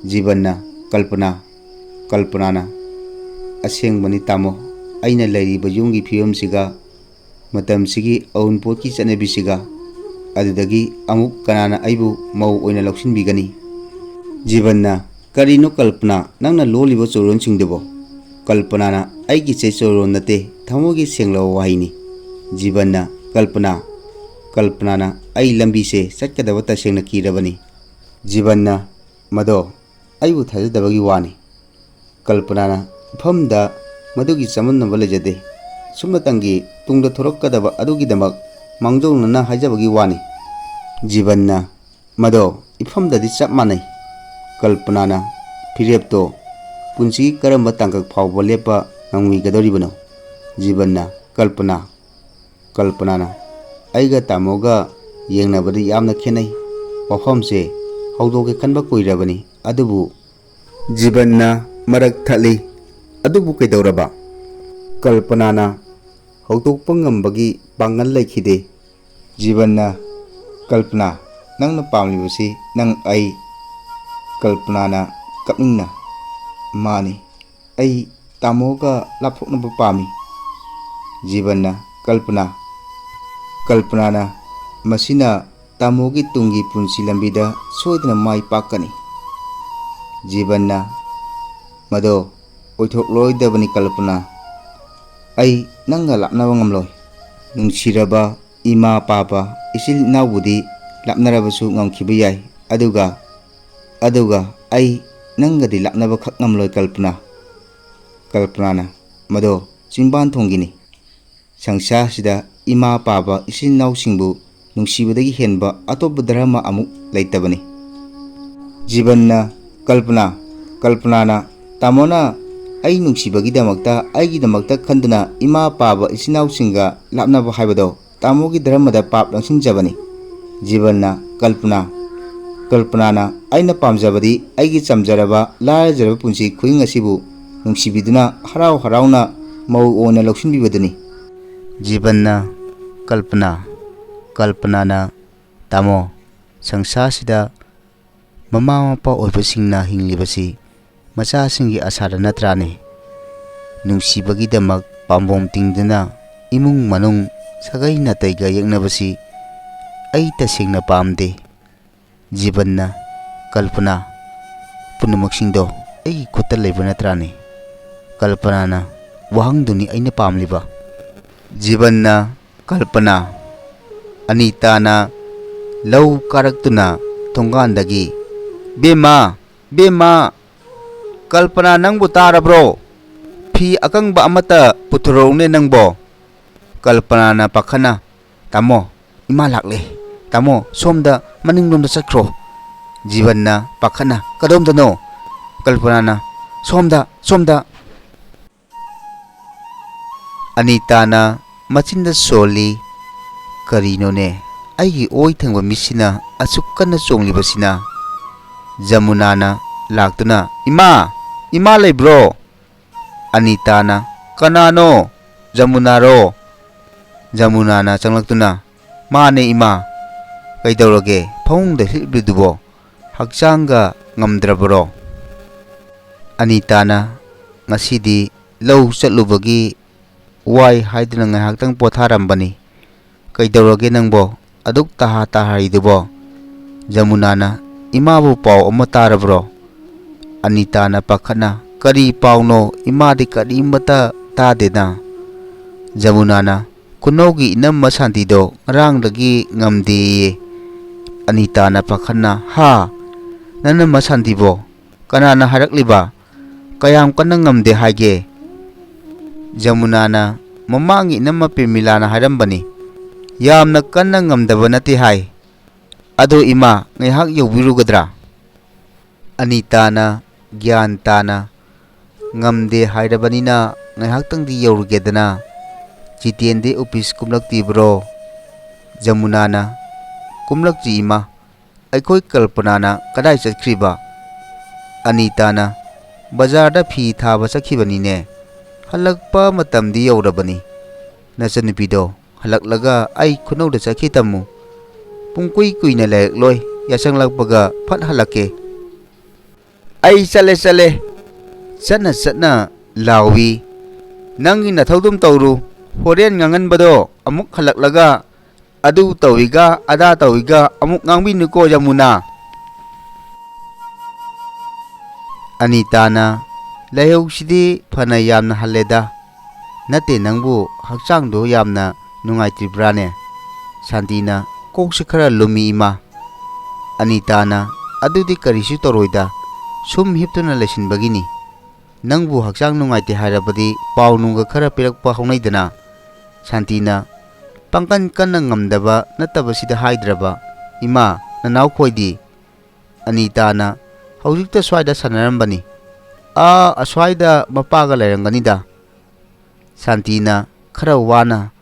ꯖꯤꯕꯟꯅ, "ꯀꯜꯄꯅꯥ"꯫ ꯀꯜꯄꯅꯥꯅ, "ꯑꯁꯦꯡꯕꯅꯤ ꯇꯥꯃꯣ, ꯑꯩꯅ ꯂꯩꯔꯤꯕ ꯌꯨꯝꯒꯤ ꯐꯤꯕꯝꯁꯤꯒ ꯃꯇꯝꯁꯤꯒꯤ ꯑꯎꯟꯄꯣꯠꯀꯤ ꯆꯠꯅꯕꯤꯁꯤꯒ, ꯑꯗꯨꯗꯒꯤ ꯑꯃꯨꯛ ꯀꯅꯥꯅ ꯑꯩꯕꯨ ꯃꯧ ꯑꯣꯏꯅ ꯂꯧꯁꯤꯟꯕꯤꯒꯅꯤ?" ꯖꯤꯕꯟꯅ, "ꯀꯔꯤꯅꯣ ꯀꯜꯄꯅꯥ, ꯅꯪꯅ ꯂꯣꯜꯂꯤꯕ ꯆꯣꯔꯣꯟꯁꯤꯡꯗꯨꯕꯣ?" ꯀꯜꯄꯅꯥꯅ, "ꯑꯩꯒꯤꯁꯦ ꯆꯣꯔꯣꯟ ꯅꯠꯇꯦ, ꯊꯃꯣꯏꯒꯤ ꯁꯦꯡꯂꯕ ꯋꯥꯍꯩꯅꯤ"꯫ ꯖꯤꯕꯟꯅ, "ꯀꯜꯄꯅꯥ"꯫ ꯀꯜꯄꯅꯥꯅ, "ꯑꯩ ꯂꯝꯕꯤꯁꯦ ꯆꯠꯀꯗꯕ ꯇꯁꯦꯡꯅ ꯀꯤꯔꯕꯅꯤ"꯫ ꯖꯤꯕꯟꯅ, "ꯃꯗꯣ ꯑꯩꯕꯨ ꯊꯥꯖꯗꯕꯒꯤ ꯋꯥꯅꯤ"꯫ ꯀꯜꯄꯅꯥꯅ, "ꯏꯐꯝꯗ ꯃꯗꯨꯒꯤ ꯆꯃꯝꯅꯕ ꯂꯩꯖꯗꯦ꯫ ꯁꯨꯞꯅꯇꯪꯒꯤ ꯇꯨꯡꯗ ꯊꯣꯔꯛꯀꯗꯕ ꯑꯗꯨꯒꯤꯗꯃꯛ ꯃꯥꯡꯖꯧꯅꯅ ꯍꯥꯏꯖꯕꯒꯤ ꯋꯥꯅꯤ"꯫ ꯖꯤꯕꯟꯅ, "ꯃꯗꯣ ꯏꯐꯝꯗꯗꯤ ꯆꯞ ꯃꯥꯟꯅꯩ꯫" ꯀꯜꯄꯅꯥꯅ, "ꯐꯤꯔꯦꯞꯇꯣ ꯄꯨꯟꯁꯤꯒꯤ ꯀꯔꯝꯕ ꯇꯥꯡꯀꯛ ꯐꯥꯎꯕ ꯂꯦꯞꯄ ꯉꯝꯈꯤꯒꯗꯧꯔꯤꯕꯅꯣ?" ꯖꯤꯕꯟꯅ, "ꯀꯜꯄꯅꯥ, ꯀꯜꯄꯅꯥꯅ, ꯑꯩꯒ ꯇꯥꯃꯣꯒ ꯌꯦꯡꯅꯕꯗꯤ ꯌꯥꯝꯅ ꯈꯦꯠꯅꯩ꯫ ꯋꯥꯐꯝꯁꯦ ꯍꯧꯗꯣꯛꯀꯦ ꯈꯟꯕ ꯀꯨꯏꯔꯕꯅꯤ, ꯑꯗꯨꯕꯨ꯫" ꯖꯤꯕꯟꯅ ꯃꯔꯛ ꯊꯠꯂꯤ꯫ "ꯑꯗꯨꯕꯨ ꯀꯩꯗꯧꯔꯕ?" ꯀꯜꯄꯅꯥꯅ, "ꯍꯧꯗꯣꯛꯄ ꯉꯝꯕꯒꯤ ꯄꯥꯡꯒꯜ ꯂꯩꯈꯤꯗꯦ꯫" ꯖꯤꯕꯟꯅ, "ꯀꯜꯄꯅꯥ, ꯅꯪꯅ ꯄꯥꯝꯂꯤꯕꯁꯤ ꯅꯪ ꯑꯩ꯫" ꯀꯜꯄꯅꯥꯅ ꯀꯞꯅꯤꯡꯅ, "ꯃꯥꯅꯤ, ꯑꯩ ꯇꯥꯃꯣꯒ ꯂꯥꯞꯊꯣꯛꯅꯕ ꯄꯥꯝꯃꯤ꯫" ꯖꯤꯕꯟꯅ, "ꯀꯜꯄꯅꯥ, ꯀꯜꯄꯅꯥꯅ, ꯃꯁꯤꯅ ꯇꯥꯃꯣꯒꯤ ꯇꯨꯡꯒꯤ ꯄꯨꯟꯁꯤ ꯂꯝꯕꯤꯗ ꯁꯣꯏꯗꯅ ꯃꯥꯏ ꯄꯥꯛꯀꯅꯤ꯫" ꯖꯤꯕꯟꯅ, "ꯃꯗꯣ ꯑꯣꯏꯊꯣꯛꯂꯣꯏꯗꯕꯅꯤ ꯀꯜꯄꯅꯥ꯫ ꯑꯩ ꯅꯪꯒ ꯂꯥꯞꯅꯕ ꯉꯝꯂꯣꯏ꯫ ꯅꯨꯡꯁꯤꯔꯕ ꯏꯃꯥ ꯄꯥꯕ ꯏꯆꯤꯜ ꯏꯅꯥꯎꯕꯨꯗꯤ ꯂꯥꯞꯅꯔꯕꯁꯨ ꯉꯝꯈꯤꯕ ꯌꯥꯏ, ꯑꯗꯨꯒ, ꯑꯗꯨꯒ ꯑꯩ ꯅꯪꯒꯗꯤ ꯂꯥꯞꯅꯕꯈꯛ ꯉꯝꯂꯣꯏ ꯀꯜꯄꯅꯥ꯫" ꯀꯜꯄꯅꯥꯅ, "ꯃꯗꯣ ꯆꯤꯟꯕꯥꯟ ꯊꯣꯡꯒꯤꯅꯤ꯫ ꯁꯪꯁꯥꯔꯁꯤꯗ ꯏꯃꯥ ꯄꯥꯕ ꯏꯆꯤꯜ ꯏꯅꯥꯎꯁꯤꯡꯕꯨ ꯅꯨꯡꯁꯤꯕꯗꯒꯤ ꯍꯦꯟꯕ ꯑꯇꯣꯞꯄ ꯙꯔꯃ ꯑꯃꯨꯛ ꯂꯩꯇꯕꯅꯤ꯫" ꯖꯤꯕꯟꯅ, "ꯀꯜꯄꯅꯥ, ꯀꯜꯄꯅꯥꯅ, ꯇꯥꯃꯣꯅ ꯑꯩ ꯅꯨꯡꯁꯤꯕꯒꯤꯗꯃꯛꯇ, ꯑꯩꯒꯤꯗꯃꯛꯇ ꯈꯟꯗꯨꯅ ꯏꯃꯥ ꯄꯥꯕ ꯏꯆꯤꯟ ꯏꯅꯥꯎꯁꯤꯡꯒ ꯂꯥꯞꯅꯕ ꯍꯥꯏꯕꯗꯣ ꯇꯥꯃꯣꯒꯤ ꯙꯔꯃꯗ ꯄꯥꯞ ꯂꯪꯁꯤꯟꯖꯕꯅꯤ꯫" ꯖꯤꯕꯟꯅ, "ꯀꯜꯄꯅꯥ, ꯀꯜꯄꯅꯥꯅ, ꯑꯩꯅ ꯄꯥꯝꯖꯕꯗꯤ ꯑꯩꯒꯤ ꯆꯝꯖꯔꯕ, ꯂꯥꯏꯔꯖꯔꯕ ꯄꯨꯟꯁꯤ ꯈꯨꯍꯤꯡ ꯑꯁꯤꯕꯨ ꯅꯨꯡꯁꯤꯕꯤꯗꯨꯅ ꯍꯔꯥꯎ ꯍꯔꯥꯎꯅ ꯃꯧ ꯑꯣꯏꯅ ꯂꯧꯁꯤꯟꯕꯤꯕꯗꯨꯅꯤ꯫" ꯖꯤꯕꯟꯅ, "ꯀꯜꯄꯅꯥ, ꯀꯜꯄꯅꯥꯅ, ꯇꯥꯃꯣ, ꯁꯪꯁꯥꯔꯁꯤꯗ ꯃꯃꯥ ꯃꯄꯥ ꯑꯣꯏꯕꯁꯤꯡꯅ ꯍꯤꯡꯂꯤꯕꯁꯤ ꯃꯆꯥꯁꯤꯡꯒꯤ ꯑꯁꯥꯗ ꯅꯠꯇ꯭ꯔꯥꯅꯦ? ꯅꯨꯡꯁꯤꯕꯒꯤꯗꯃꯛ ꯄꯥꯝꯕꯣꯝ ꯇꯤꯡꯗꯨꯅ ꯏꯃꯨꯡ ꯃꯅꯨꯡ ꯁꯥꯒꯩ ꯅꯥꯇꯩꯒ ꯌꯦꯛꯅꯕꯁꯤ ꯑꯩ ꯇꯁꯦꯡꯅ ꯄꯥꯝꯗꯦ꯫" ꯖꯤꯕꯟꯅ, "ꯀꯜꯄꯅꯥ, ꯄꯨꯝꯅꯃꯛꯁꯤꯡꯗꯣ ꯑꯩꯒꯤ ꯈꯨꯠꯇ ꯂꯩꯕ ꯅꯠꯇ꯭ꯔꯥꯅꯦ?" ꯀꯜꯄꯅꯥꯅ, "ꯋꯥꯍꯪꯗꯨꯅꯤ ꯑꯩꯅ ꯄꯥꯝꯂꯤꯕ꯫" ꯖꯤꯕꯟꯅ, "ꯀꯜꯄꯅꯥ꯫" ꯑꯅꯤꯇꯥꯅ ꯂꯧ ꯀꯥꯔꯛꯇꯨꯅ ꯊꯣꯡꯒꯥꯟꯗꯒꯤ, "ꯕꯦꯝꯃ, ꯕꯦꯝꯃ, ꯀꯜꯄꯅꯥ, ꯅꯪꯕꯨ ꯇꯥꯔꯕ꯭ꯔꯣ? ꯐꯤ ꯑꯀꯪꯕ ꯑꯃꯠꯇ ꯄꯨꯊꯣꯔꯛꯎꯅꯦ ꯅꯪꯕꯣ꯫" ꯀꯜꯄꯅꯥꯅ ꯄꯥꯈꯠꯅ, "ꯇꯥꯃꯣ, ꯏꯃꯥ ꯂꯥꯛꯂꯦ, "ꯇꯥꯃꯣ, ꯁꯣꯝꯗ ꯃꯅꯤꯡꯂꯣꯝꯗ ꯆꯠꯈ꯭ꯔꯣ꯫" ꯖꯤꯕꯟꯅ ꯄꯥꯈꯠꯅ, "ꯀꯗꯣꯝꯗꯅꯣ?" ꯀꯜꯄꯅꯥꯅ, "ꯁꯣꯝꯗ, ꯁꯣꯝꯗ꯫" ꯑꯅꯤꯇꯥꯅ ꯃꯆꯤꯟꯗ ꯁꯣꯜꯂꯤ, "ꯀꯔꯤꯅꯣꯅꯦ, ꯑꯩꯒꯤ ꯑꯣꯏ ꯊꯪꯕ ꯃꯤꯠꯁꯤꯅ ꯑꯁꯨꯛ ꯀꯟꯅ ꯆꯣꯡꯂꯤꯕꯁꯤꯅ?" ꯖꯃꯨꯅꯥꯅ ꯂꯥꯛꯇꯨꯅ, "ꯏꯃꯥ! ꯏꯃꯥ ꯂꯩꯕ꯭ꯔꯣ?" ꯑꯅꯤꯇꯥꯅ, "ꯀꯅꯥꯅꯣ? ꯖꯃꯨꯅꯥꯔꯣ?" ꯖꯃꯨꯅꯥꯅ ꯆꯪꯂꯛꯇꯨꯅ, "ꯃꯥꯅꯦ ꯏꯃꯥ꯫ ꯀꯩꯗꯧꯔꯒꯦ? ꯐꯃꯨꯡꯗ ꯍꯤꯞꯂꯤꯗꯨꯕꯣ? ꯍꯛꯆꯥꯡꯒ ꯉꯝꯗ꯭ꯔꯕꯔꯣ?" ꯑꯅꯤꯇꯥꯅ, "ꯉꯁꯤꯗꯤ ꯂꯧ ꯆꯠꯂꯨꯕꯒꯤ ꯋꯥꯏ ꯍꯥꯏꯗꯨꯅ ꯉꯥꯏꯍꯥꯛꯇꯪ ꯄꯣꯊꯥꯔꯝꯕꯅꯤ꯫ ꯀꯩꯗꯧꯔꯒꯦ ꯅꯪꯕꯣ? ꯑꯗꯨꯛ ꯇꯍꯥ ꯇꯍꯥꯔꯤꯗꯨꯕꯣ?" ꯖꯃꯨꯅꯥꯅ, "ꯏꯃꯥꯕꯨ ꯄꯥꯎ ꯑꯃ ꯇꯥꯔꯕ꯭ꯔꯣ?" ꯑꯅꯤꯇꯥꯅ ꯄꯥꯈꯠꯅ, "ꯀꯔꯤ ꯄꯥꯎꯅꯣ? ꯏꯃꯥꯗꯤ ꯀꯔꯤꯃꯠꯇ ꯇꯥꯗꯦꯅ꯫" ꯖꯃꯨꯅꯥꯅ, "ꯈꯨꯅꯧꯒꯤ ꯏꯅꯝꯃ ꯁꯥꯟꯇꯤꯗꯣ ꯉꯔꯥꯡꯗꯒꯤ ꯉꯝꯗꯦꯌꯦ꯫" ꯑꯅꯤꯇꯥꯅ ꯄꯥꯈꯠꯅ, "ꯍꯥ? ꯅꯅꯝꯃ ꯁꯥꯟꯇꯤꯕꯣ? ꯀꯅꯥꯅ ꯍꯥꯏꯔꯛꯂꯤꯕ? ꯀꯌꯥꯝ ꯀꯟꯅ ꯉꯝꯗꯦ ꯍꯥꯏꯒꯦ?" ꯖꯃꯨꯅꯥꯅ, "ꯃꯃꯥꯡꯒꯤ ꯏꯅꯝꯃ ꯄ꯭ꯔꯦꯃꯤꯂꯥꯅ ꯍꯥꯏꯔꯝꯕꯅꯤ꯫ ꯌꯥꯝꯅ ꯀꯟꯅ ꯉꯝꯗꯕ ꯅꯠꯇꯦ ꯍꯥꯏ꯫ ꯑꯗꯣ ꯏꯃꯥ, ꯉꯥꯏꯍꯥꯛ ꯌꯧꯕꯤꯔꯨꯒꯗ꯭ꯔꯥ?" ꯑꯅꯤꯇꯥꯅ ꯒ꯭ꯌꯥꯟ ꯇꯥꯅ, "ꯉꯝꯗꯦ ꯍꯥꯏꯔꯕꯅꯤꯅ ꯉꯥꯏꯍꯥꯛꯇꯪꯗꯤ ꯌꯧꯔꯨꯒꯦꯗꯅ꯫ ꯖꯤꯇꯦꯟꯗꯤ ꯑꯣꯐꯤꯁ ꯀꯨꯝꯂꯛꯇ꯭ꯔꯤꯕ꯭ꯔꯣ?" ꯖꯃꯨꯅꯥꯅ, "ꯀꯨꯝꯂꯛꯇ꯭ꯔꯤ ꯏꯃꯥ꯫ ꯑꯩꯈꯣꯏ ꯀꯜꯄꯅꯥꯅ ꯀꯗꯥꯏ ꯆꯠꯈ꯭ꯔꯤꯕ?" ꯑꯅꯤꯇꯥꯅ, "ꯕꯖꯥꯔꯗ ꯐꯤ ꯊꯥꯕ ꯆꯠꯈꯤꯕꯅꯤꯅꯦ꯫ ꯍꯜꯂꯛꯄ ꯃꯇꯝꯗꯤ ꯌꯧꯔꯕꯅꯤ꯫ ꯅꯆꯟꯅꯨꯄꯤꯗꯣ ꯍꯜꯂꯛꯂꯒ ꯑꯩ ꯈꯨꯅꯧꯗ ꯆꯠꯈꯤ ꯇꯝꯃꯨ꯫ ꯄꯨꯡ ꯀꯨꯏ ꯀꯨꯏꯅ ꯂꯩꯔꯛꯂꯣꯏ, ꯌꯥꯆꯪꯂꯛꯄꯒ ꯐꯠ ꯍꯜꯂꯛꯀꯦ꯫" "ꯑꯩ ꯆꯠꯂꯦ, ꯆꯠꯂꯦ꯫" ꯆꯠꯅ ꯆꯠꯅ ꯂꯥꯎꯏ, "ꯅꯪꯒꯤ ꯅꯊꯧꯗꯨꯝ ꯇꯧꯔꯨ꯫ ꯍꯣꯔꯦꯟ ꯉꯥꯡꯍꯟꯕꯗꯣ ꯑꯃꯨꯛ ꯍꯜꯂꯛꯂꯒ ꯑꯗꯨ ꯇꯧꯏꯒ ꯑꯗꯥ ꯇꯧꯏꯒ ꯑꯃꯨꯛ ꯉꯥꯡꯕꯤꯅꯨꯀꯣ ꯖꯃꯨꯅꯥ꯫" ꯑꯅꯤꯇꯥꯅ, "ꯂꯥꯏꯍꯧꯁꯤꯗꯤ ꯐꯅ ꯌꯥꯝꯅ ꯍꯜꯂꯦꯗ꯫ ꯅꯠꯇꯦ, ꯅꯪꯕꯨ ꯍꯛꯆꯥꯡꯗꯣ ꯌꯥꯝꯅ ꯅꯨꯡꯉꯥꯏꯇ꯭ꯔꯤꯕ꯭ꯔꯥꯅꯦ?" ꯁꯥꯟꯇꯤꯅ, "ꯀꯣꯛꯁꯤ ꯈꯔ ꯂꯨꯝꯃꯤ ꯏꯃꯥ꯫" ꯑꯅꯤꯇꯥꯅ, "ꯑꯗꯨꯗꯤ ꯀꯔꯤꯁꯨ ꯇꯧꯔꯣꯏꯗ, ꯁꯨꯝ ꯍꯤꯞꯇꯨꯅ ꯂꯩꯁꯤꯟꯕꯒꯤꯅꯤ꯫ ꯅꯪꯕꯨ ꯍꯛꯆꯥꯡ ꯅꯨꯡꯉꯥꯏꯇꯦ ꯍꯥꯏꯔꯕꯗꯤ ꯄꯥꯎ ꯅꯨꯡꯒ ꯈꯔ ꯄꯤꯔꯛꯄ ꯍꯧꯅꯩꯗꯅ꯫" ꯁꯥꯟꯇꯤꯅ, ꯄꯥꯡꯀꯟ ꯀꯟꯅ ꯉꯝꯗꯕ ꯅꯠꯇꯕꯁꯤꯗ ꯍꯥꯏꯗ꯭ꯔꯕ, "ꯏꯃꯥ, ꯅꯅꯥꯎꯈꯣꯏꯗꯤ?" ꯑꯅꯤꯇꯥꯅ, "ꯍꯧꯖꯤꯛꯇ ꯁ꯭ꯋꯥꯏꯗ ꯁꯥꯟꯅꯔꯝꯕꯅꯤ꯫ ꯑꯥ, ꯑꯁ꯭ꯋꯥꯏꯗ ꯃꯄꯥꯒ ꯂꯩꯔꯝꯒꯅꯤꯗ꯫" ꯁꯥꯟꯇꯤꯅ ꯈꯔ ꯋꯥꯅ,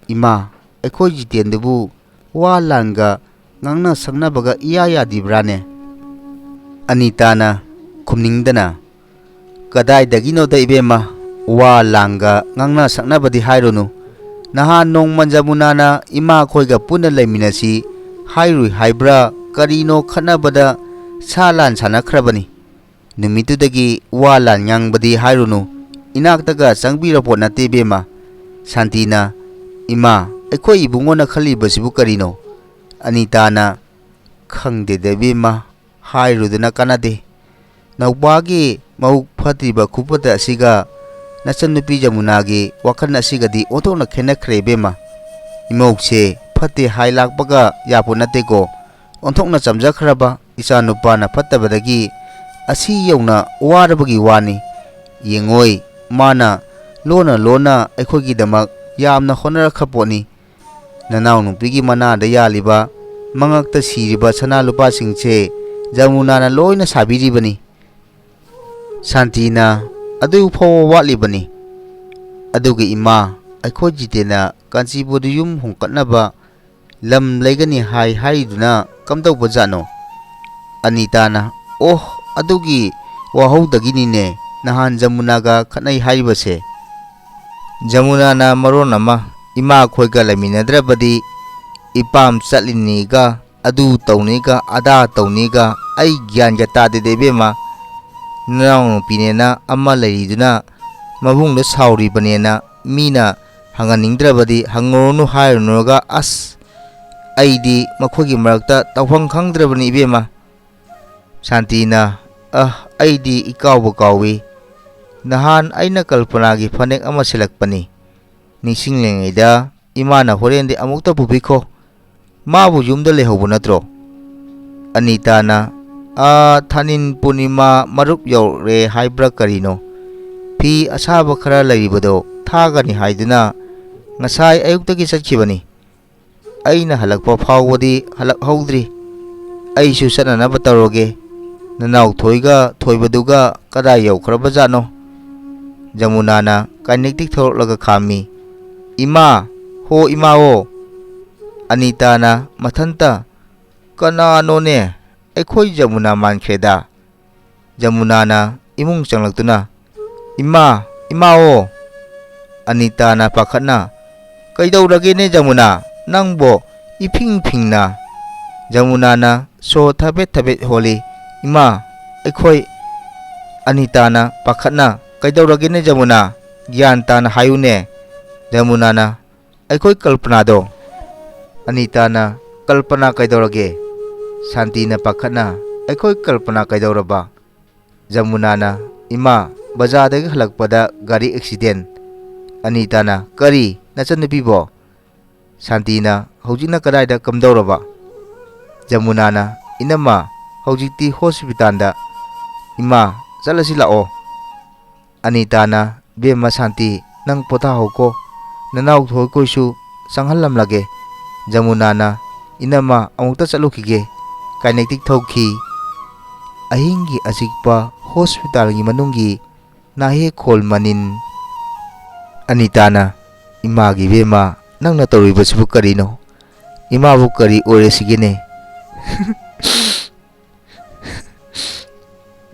"ꯏꯃꯥ, ꯑꯩꯈꯣꯏ ꯖꯤꯇꯦꯟꯗꯨꯕꯨ ꯋꯥ ꯂꯥꯟꯒ ꯉꯥꯡꯅ ꯁꯛꯅꯕꯒ ꯏꯌꯥ ꯌꯥꯗꯤꯕ꯭ꯔꯥꯅꯦ?" ꯑꯅꯤꯇꯥꯅ ꯈꯨꯝꯅꯤꯡꯗꯅ, "ꯀꯗꯥꯏꯗꯒꯤꯅꯣꯗ ꯏꯕꯦꯝꯃ, ꯋꯥ ꯂꯥꯟꯒ ꯉꯥꯡꯅ ꯁꯛꯅꯕꯗꯤ ꯍꯥꯏꯔꯨꯅꯨ꯫ ꯅꯍꯥꯟ ꯅꯣꯡꯃ ꯖꯃꯨꯅꯥꯅ ꯏꯃꯥꯈꯣꯏꯒ ꯄꯨꯟꯅ ꯂꯩꯃꯤꯟꯅꯁꯤ ꯍꯥꯏꯔꯨꯏ ꯍꯥꯏꯕ꯭ꯔꯥ ꯀꯔꯤꯅꯣ ꯈꯠꯅꯕꯗ ꯁꯥ ꯂꯥꯟ ꯁꯥꯟꯅꯈ꯭ꯔꯕꯅꯤ꯫ ꯅꯨꯃꯤꯠꯇꯨꯗꯒꯤ ꯋꯥ ꯂꯥꯟ ꯉꯥꯡꯕꯗꯤ ꯍꯥꯏꯔꯨꯅꯨ, ꯏꯅꯥꯛꯇꯒ ꯆꯪꯕꯤꯔꯄꯣꯠ ꯅꯠꯇꯦ ꯏꯕꯦꯝꯃ꯫" ꯁꯥꯟꯇꯤꯅ, "ꯏꯃꯥ, ꯑꯩꯈꯣꯏ ꯏꯕꯨꯡꯉꯣꯅ ꯈꯜꯂꯤꯕꯁꯤꯕꯨ ꯀꯔꯤꯅꯣ?" ꯑꯅꯤꯇꯥꯅ, "ꯈꯪꯗꯦꯗ ꯏꯕꯦꯝꯃ, ꯍꯥꯏꯔꯨꯗꯅ ꯀꯥꯟꯅꯗꯦ꯫ ꯅꯧꯄꯥꯒꯤ ꯃꯕꯨꯛ ꯐꯠꯇ꯭ꯔꯤꯕ ꯈꯨꯐꯠꯇ ꯑꯁꯤꯒ ꯅꯆꯟꯅꯨꯄꯤ ꯖꯃꯨꯅꯥꯒꯤ ꯋꯥꯈꯜ ꯑꯁꯤꯒꯗꯤ ꯑꯣꯟꯊꯣꯛꯅ ꯈꯦꯠꯅꯈ꯭ꯔꯦ ꯏꯕꯦꯝꯃ꯫ ꯏꯃꯧꯁꯦ ꯐꯠꯇꯦ ꯍꯥꯏ ꯂꯥꯛꯄꯒ ꯌꯥꯄꯣꯠ ꯅꯠꯇꯦꯀꯣ꯫ ꯑꯣꯟꯊꯣꯛꯅ ꯆꯝꯖꯈ꯭ꯔꯕ ꯏꯆꯥꯅꯨꯄꯥꯅ ꯐꯠꯇꯕꯗꯒꯤ ꯑꯁꯤ ꯌꯧꯅ ꯋꯥꯔꯕꯒꯤ ꯋꯥꯅꯤ꯫ ꯌꯦꯡꯉꯣꯏ, ꯃꯥꯅ ꯂꯣꯟꯅ ꯂꯣꯟꯅ ꯑꯩꯈꯣꯏꯒꯤꯗꯃꯛ ꯌꯥꯝꯅ ꯍꯣꯠꯅꯔꯛꯈ꯭ꯔ ꯄꯣꯠꯅꯤ꯫ ꯅꯅꯥꯎꯅꯨꯄꯤꯒꯤ ꯃꯅꯥꯗ ꯌꯥꯜꯂꯤꯕ, ꯃꯉꯛꯇ ꯁꯤꯔꯤꯕ ꯁꯅꯥ ꯂꯨꯄꯥꯁꯤꯡꯁꯦ ꯖꯃꯨꯅꯥꯅ ꯂꯣꯏꯅ ꯁꯥꯕꯤꯔꯤꯕꯅꯤ꯫" ꯁꯥꯟꯇꯤꯅ, "ꯑꯗꯨ ꯐꯥꯎꯕ ꯋꯥꯠꯂꯤꯕꯅꯤ꯫ ꯑꯗꯨꯒ ꯏꯃꯥ, ꯑꯩꯈꯣꯏ ꯖꯤꯇꯦꯟꯅ ꯀꯥꯟꯆꯤꯄꯨꯔꯗ ꯌꯨꯝ ꯍꯣꯡꯀꯠꯅꯕ ꯂꯝ ꯂꯩꯒꯅꯤ ꯍꯥꯏ ꯍꯥꯏꯔꯤꯗꯨꯅ ꯀꯝꯗꯧꯕꯖꯥꯠꯅꯣ?" ꯑꯅꯤꯇꯥꯅ, "ꯑꯣꯍ, ꯑꯗꯨꯒꯤ ꯋꯥꯍꯧꯗꯒꯤꯅꯤꯅꯦ ꯅꯍꯥꯟ ꯖꯃꯨꯅꯥꯒ ꯈꯠꯅꯩ ꯍꯥꯏꯔꯤꯕꯁꯦ꯫ ꯖꯃꯨꯅꯥꯅ ꯃꯔꯣꯟ ꯑꯃ ꯏꯃꯥꯈꯣꯏꯒ ꯂꯩꯃꯤꯟꯅꯗ꯭ꯔꯕꯗꯤ ꯏꯄꯥꯝ ꯆꯠꯂꯤꯅꯤꯒ, ꯑꯗꯨ ꯇꯧꯅꯤꯒ, ꯑꯗꯥ ꯇꯧꯅꯤꯒ, ꯑꯩ ꯒ꯭ꯌꯥꯟꯒ ꯇꯥꯗꯦꯗ ꯏꯕꯦꯝꯃ꯫ ꯅꯅꯥꯎꯅꯨꯄꯤꯅꯦꯅ ꯑꯃ ꯂꯩꯔꯤꯗꯨꯅ ꯃꯕꯨꯡꯗ ꯁꯥꯎꯔꯤꯕꯅꯦꯅ ꯃꯤꯅ ꯍꯪꯍꯟꯅꯤꯡꯗ꯭ꯔꯕꯗꯤ ꯍꯪꯉꯨꯔꯅꯨ ꯍꯥꯏꯔꯨꯅꯨꯒ, ꯑꯁ, ꯑꯩꯗꯤ ꯃꯈꯣꯏꯒꯤ ꯃꯔꯛꯇ ꯇꯧꯐꯝ ꯈꯪꯗ꯭ꯔꯕꯅꯤ ꯏꯕꯦꯝꯃ꯫" ꯁꯥꯟꯇꯤꯅ, "ꯑ, ꯑꯩꯗꯤ ꯏꯀꯥꯎꯕ ꯀꯥꯎꯏ꯫ ꯅꯍꯥꯟ ꯑꯩꯅ ꯀꯜꯄꯅꯥꯒꯤ ꯐꯅꯦꯛ ꯑꯃ ꯁꯦꯠꯂꯛꯄꯅꯤ꯫ ꯅꯤꯡꯁꯤꯡꯂꯤꯉꯩꯗ ꯏꯃꯥꯅ ꯍꯣꯔꯦꯟꯗꯤ ꯑꯃꯨꯛꯇ ꯄꯨꯕꯤꯈꯣ꯫ ꯃꯥꯕꯨ ꯌꯨꯝꯗ ꯂꯩꯍꯧꯕ ꯅꯠꯇ꯭ꯔꯣ?" ꯑꯅꯤꯇꯥꯅ, "ꯑ, ꯊꯥꯅꯤꯟ ꯄꯨꯔꯅꯤꯃꯥ ꯃꯔꯨꯞ ꯌꯧꯔꯦ ꯍꯥꯏꯕ꯭ꯔꯥ ꯀꯔꯤꯅꯣ? ꯐꯤ ꯑꯁꯥꯕ ꯈꯔ ꯂꯩꯔꯤꯕꯗꯣ ꯊꯥꯒꯅꯤ ꯍꯥꯏꯗꯨꯅ ꯉꯁꯥꯏ ꯑꯌꯨꯛꯇꯒꯤ ꯆꯠꯈꯤꯕꯅꯤ꯫ ꯑꯩꯅ ꯍꯜꯂꯛꯄ ꯐꯥꯎꯕꯗꯤ ꯍꯜꯂꯛꯍꯧꯗ꯭ꯔꯤ꯫ ꯑꯩꯁꯨ ꯆꯠꯅꯅꯕ ꯇꯧꯔꯒꯦ꯫ ꯅꯅꯥꯎ ꯊꯣꯏꯒ ꯊꯣꯏꯕꯗꯨꯒ ꯀꯗꯥꯏ ꯌꯧꯈ꯭ꯔꯕꯖꯥꯠꯅꯣ?" ꯖꯃꯨꯅꯥꯅ ꯀꯥꯏꯅꯦꯛꯇꯤꯛ ꯊꯣꯛꯂꯛꯂꯒ ꯈꯥꯝꯃꯤ꯫ "ꯏꯃꯥ! ꯍꯣ ꯏꯃꯥ ꯑꯣ!" ꯑꯅꯤꯇꯥꯅ ꯃꯊꯟꯇ, "ꯀꯅꯥꯅꯣꯅꯦ? ꯑꯩꯈꯣꯏ ꯖꯃꯨꯅꯥ ꯃꯥꯟꯈ꯭ꯔꯦꯗ!" ꯖꯃꯨꯅꯥꯅ ꯏꯃꯨꯡ ꯆꯪꯂꯛꯇꯨꯅ, "ꯏꯃꯥ! ꯏꯃꯥ ꯑꯣ!" ꯑꯅꯤꯇꯥꯅ ꯄꯥꯈꯠꯅ, "ꯀꯩꯗꯧꯔꯒꯦꯅꯦ ꯖꯃꯨꯅꯥ? ꯅꯪꯕꯣ ꯏꯐꯤꯡ ꯐꯤꯡꯅ?" ꯖꯃꯨꯅꯥꯅ ꯁꯣ ꯊꯕꯦꯠ ꯊꯕꯦꯠ ꯍꯣꯜꯂꯤ꯫ "ꯏꯃꯥ, ꯑꯩꯈꯣꯏ..." ꯑꯅꯤꯇꯥꯅ ꯄꯥꯈꯠꯅ, "ꯀꯩꯗꯧꯔꯒꯦꯅꯦ ꯖꯃꯨꯅꯥ? ꯒ꯭ꯌꯥꯟ ꯇꯥꯅ ꯍꯥꯏꯌꯨꯅꯦ!" ꯖꯃꯨꯅꯥꯅ, "ꯑꯩꯈꯣꯏ ꯀꯜꯄꯅꯥꯗꯣ!" ꯑꯅꯤꯇꯥꯅ, "ꯀꯜꯄꯅꯥ ꯀꯩꯗꯧꯔꯒꯦ?" ꯁꯥꯟꯇꯤꯅ ꯄꯥꯈꯠꯅ, "ꯑꯩꯈꯣꯏ ꯀꯜꯄꯅꯥ ꯀꯩꯗꯧꯔꯕ?" ꯖꯃꯨꯅꯥꯅ, "ꯏꯃꯥ, ꯕꯖꯥꯔꯗꯒꯤ ꯍꯜꯂꯛꯄꯗ ꯒꯥꯔꯤ ꯑꯦꯛꯁꯤꯗꯦꯟ꯫" ꯑꯅꯤꯇꯥꯅ, "ꯀꯔꯤ? ꯅꯆꯟꯅꯨꯄꯤꯕꯣ?" ꯁꯥꯟꯇꯤꯅ, "ꯍꯧꯖꯤꯛꯅ ꯀꯗꯥꯏꯗ ꯀꯝꯗꯧꯔꯕ?" ꯖꯃꯨꯅꯥꯅ, "ꯏꯅꯝꯃ, ꯍꯧꯖꯤꯛꯇꯤ ꯍꯣꯁꯄꯤꯇꯥꯜꯗ꯫ ꯏꯃꯥ, ꯆꯠꯂꯁꯤ ꯂꯥꯛꯑꯣ꯫" ꯑꯅꯤꯇꯥꯅ, "ꯕꯦꯝꯃ ꯁꯥꯟꯇꯤ, ꯅꯪ ꯄꯣꯊꯥꯍꯧꯀꯣ꯫ ꯅꯅꯥꯎ ꯊꯣꯏꯈꯣꯏꯁꯨ ꯆꯪꯍꯜꯂꯝꯂꯒꯦ꯫" ꯖꯃꯨꯅꯥꯅ, "ꯏꯅꯝꯃ, ꯑꯃꯨꯛꯇ ꯆꯠꯂꯨꯈꯤꯒꯦ꯫" ꯀꯥꯏꯅꯦꯛꯇꯤꯛ ꯊꯧꯈꯤ꯫ ꯑꯍꯤꯡꯒꯤ ꯑꯆꯤꯛꯄ ꯍꯣꯁꯄꯤꯇꯥꯜꯒꯤ ꯃꯅꯨꯡꯒꯤ ꯅꯥꯍꯦꯛ ꯈꯣꯜ ꯃꯅꯤꯟ꯫ ꯑꯅꯤꯇꯥꯅ, "ꯏꯃꯥꯒꯤ ꯏꯕꯦꯝꯃ, ꯅꯪꯅ ꯇꯧꯔꯤꯕꯁꯤꯕꯨ ꯀꯔꯤꯅꯣ? ꯏꯃꯥꯕꯨ ꯀꯔꯤ ꯑꯣꯏꯔꯁꯤꯒꯦꯅꯦ?"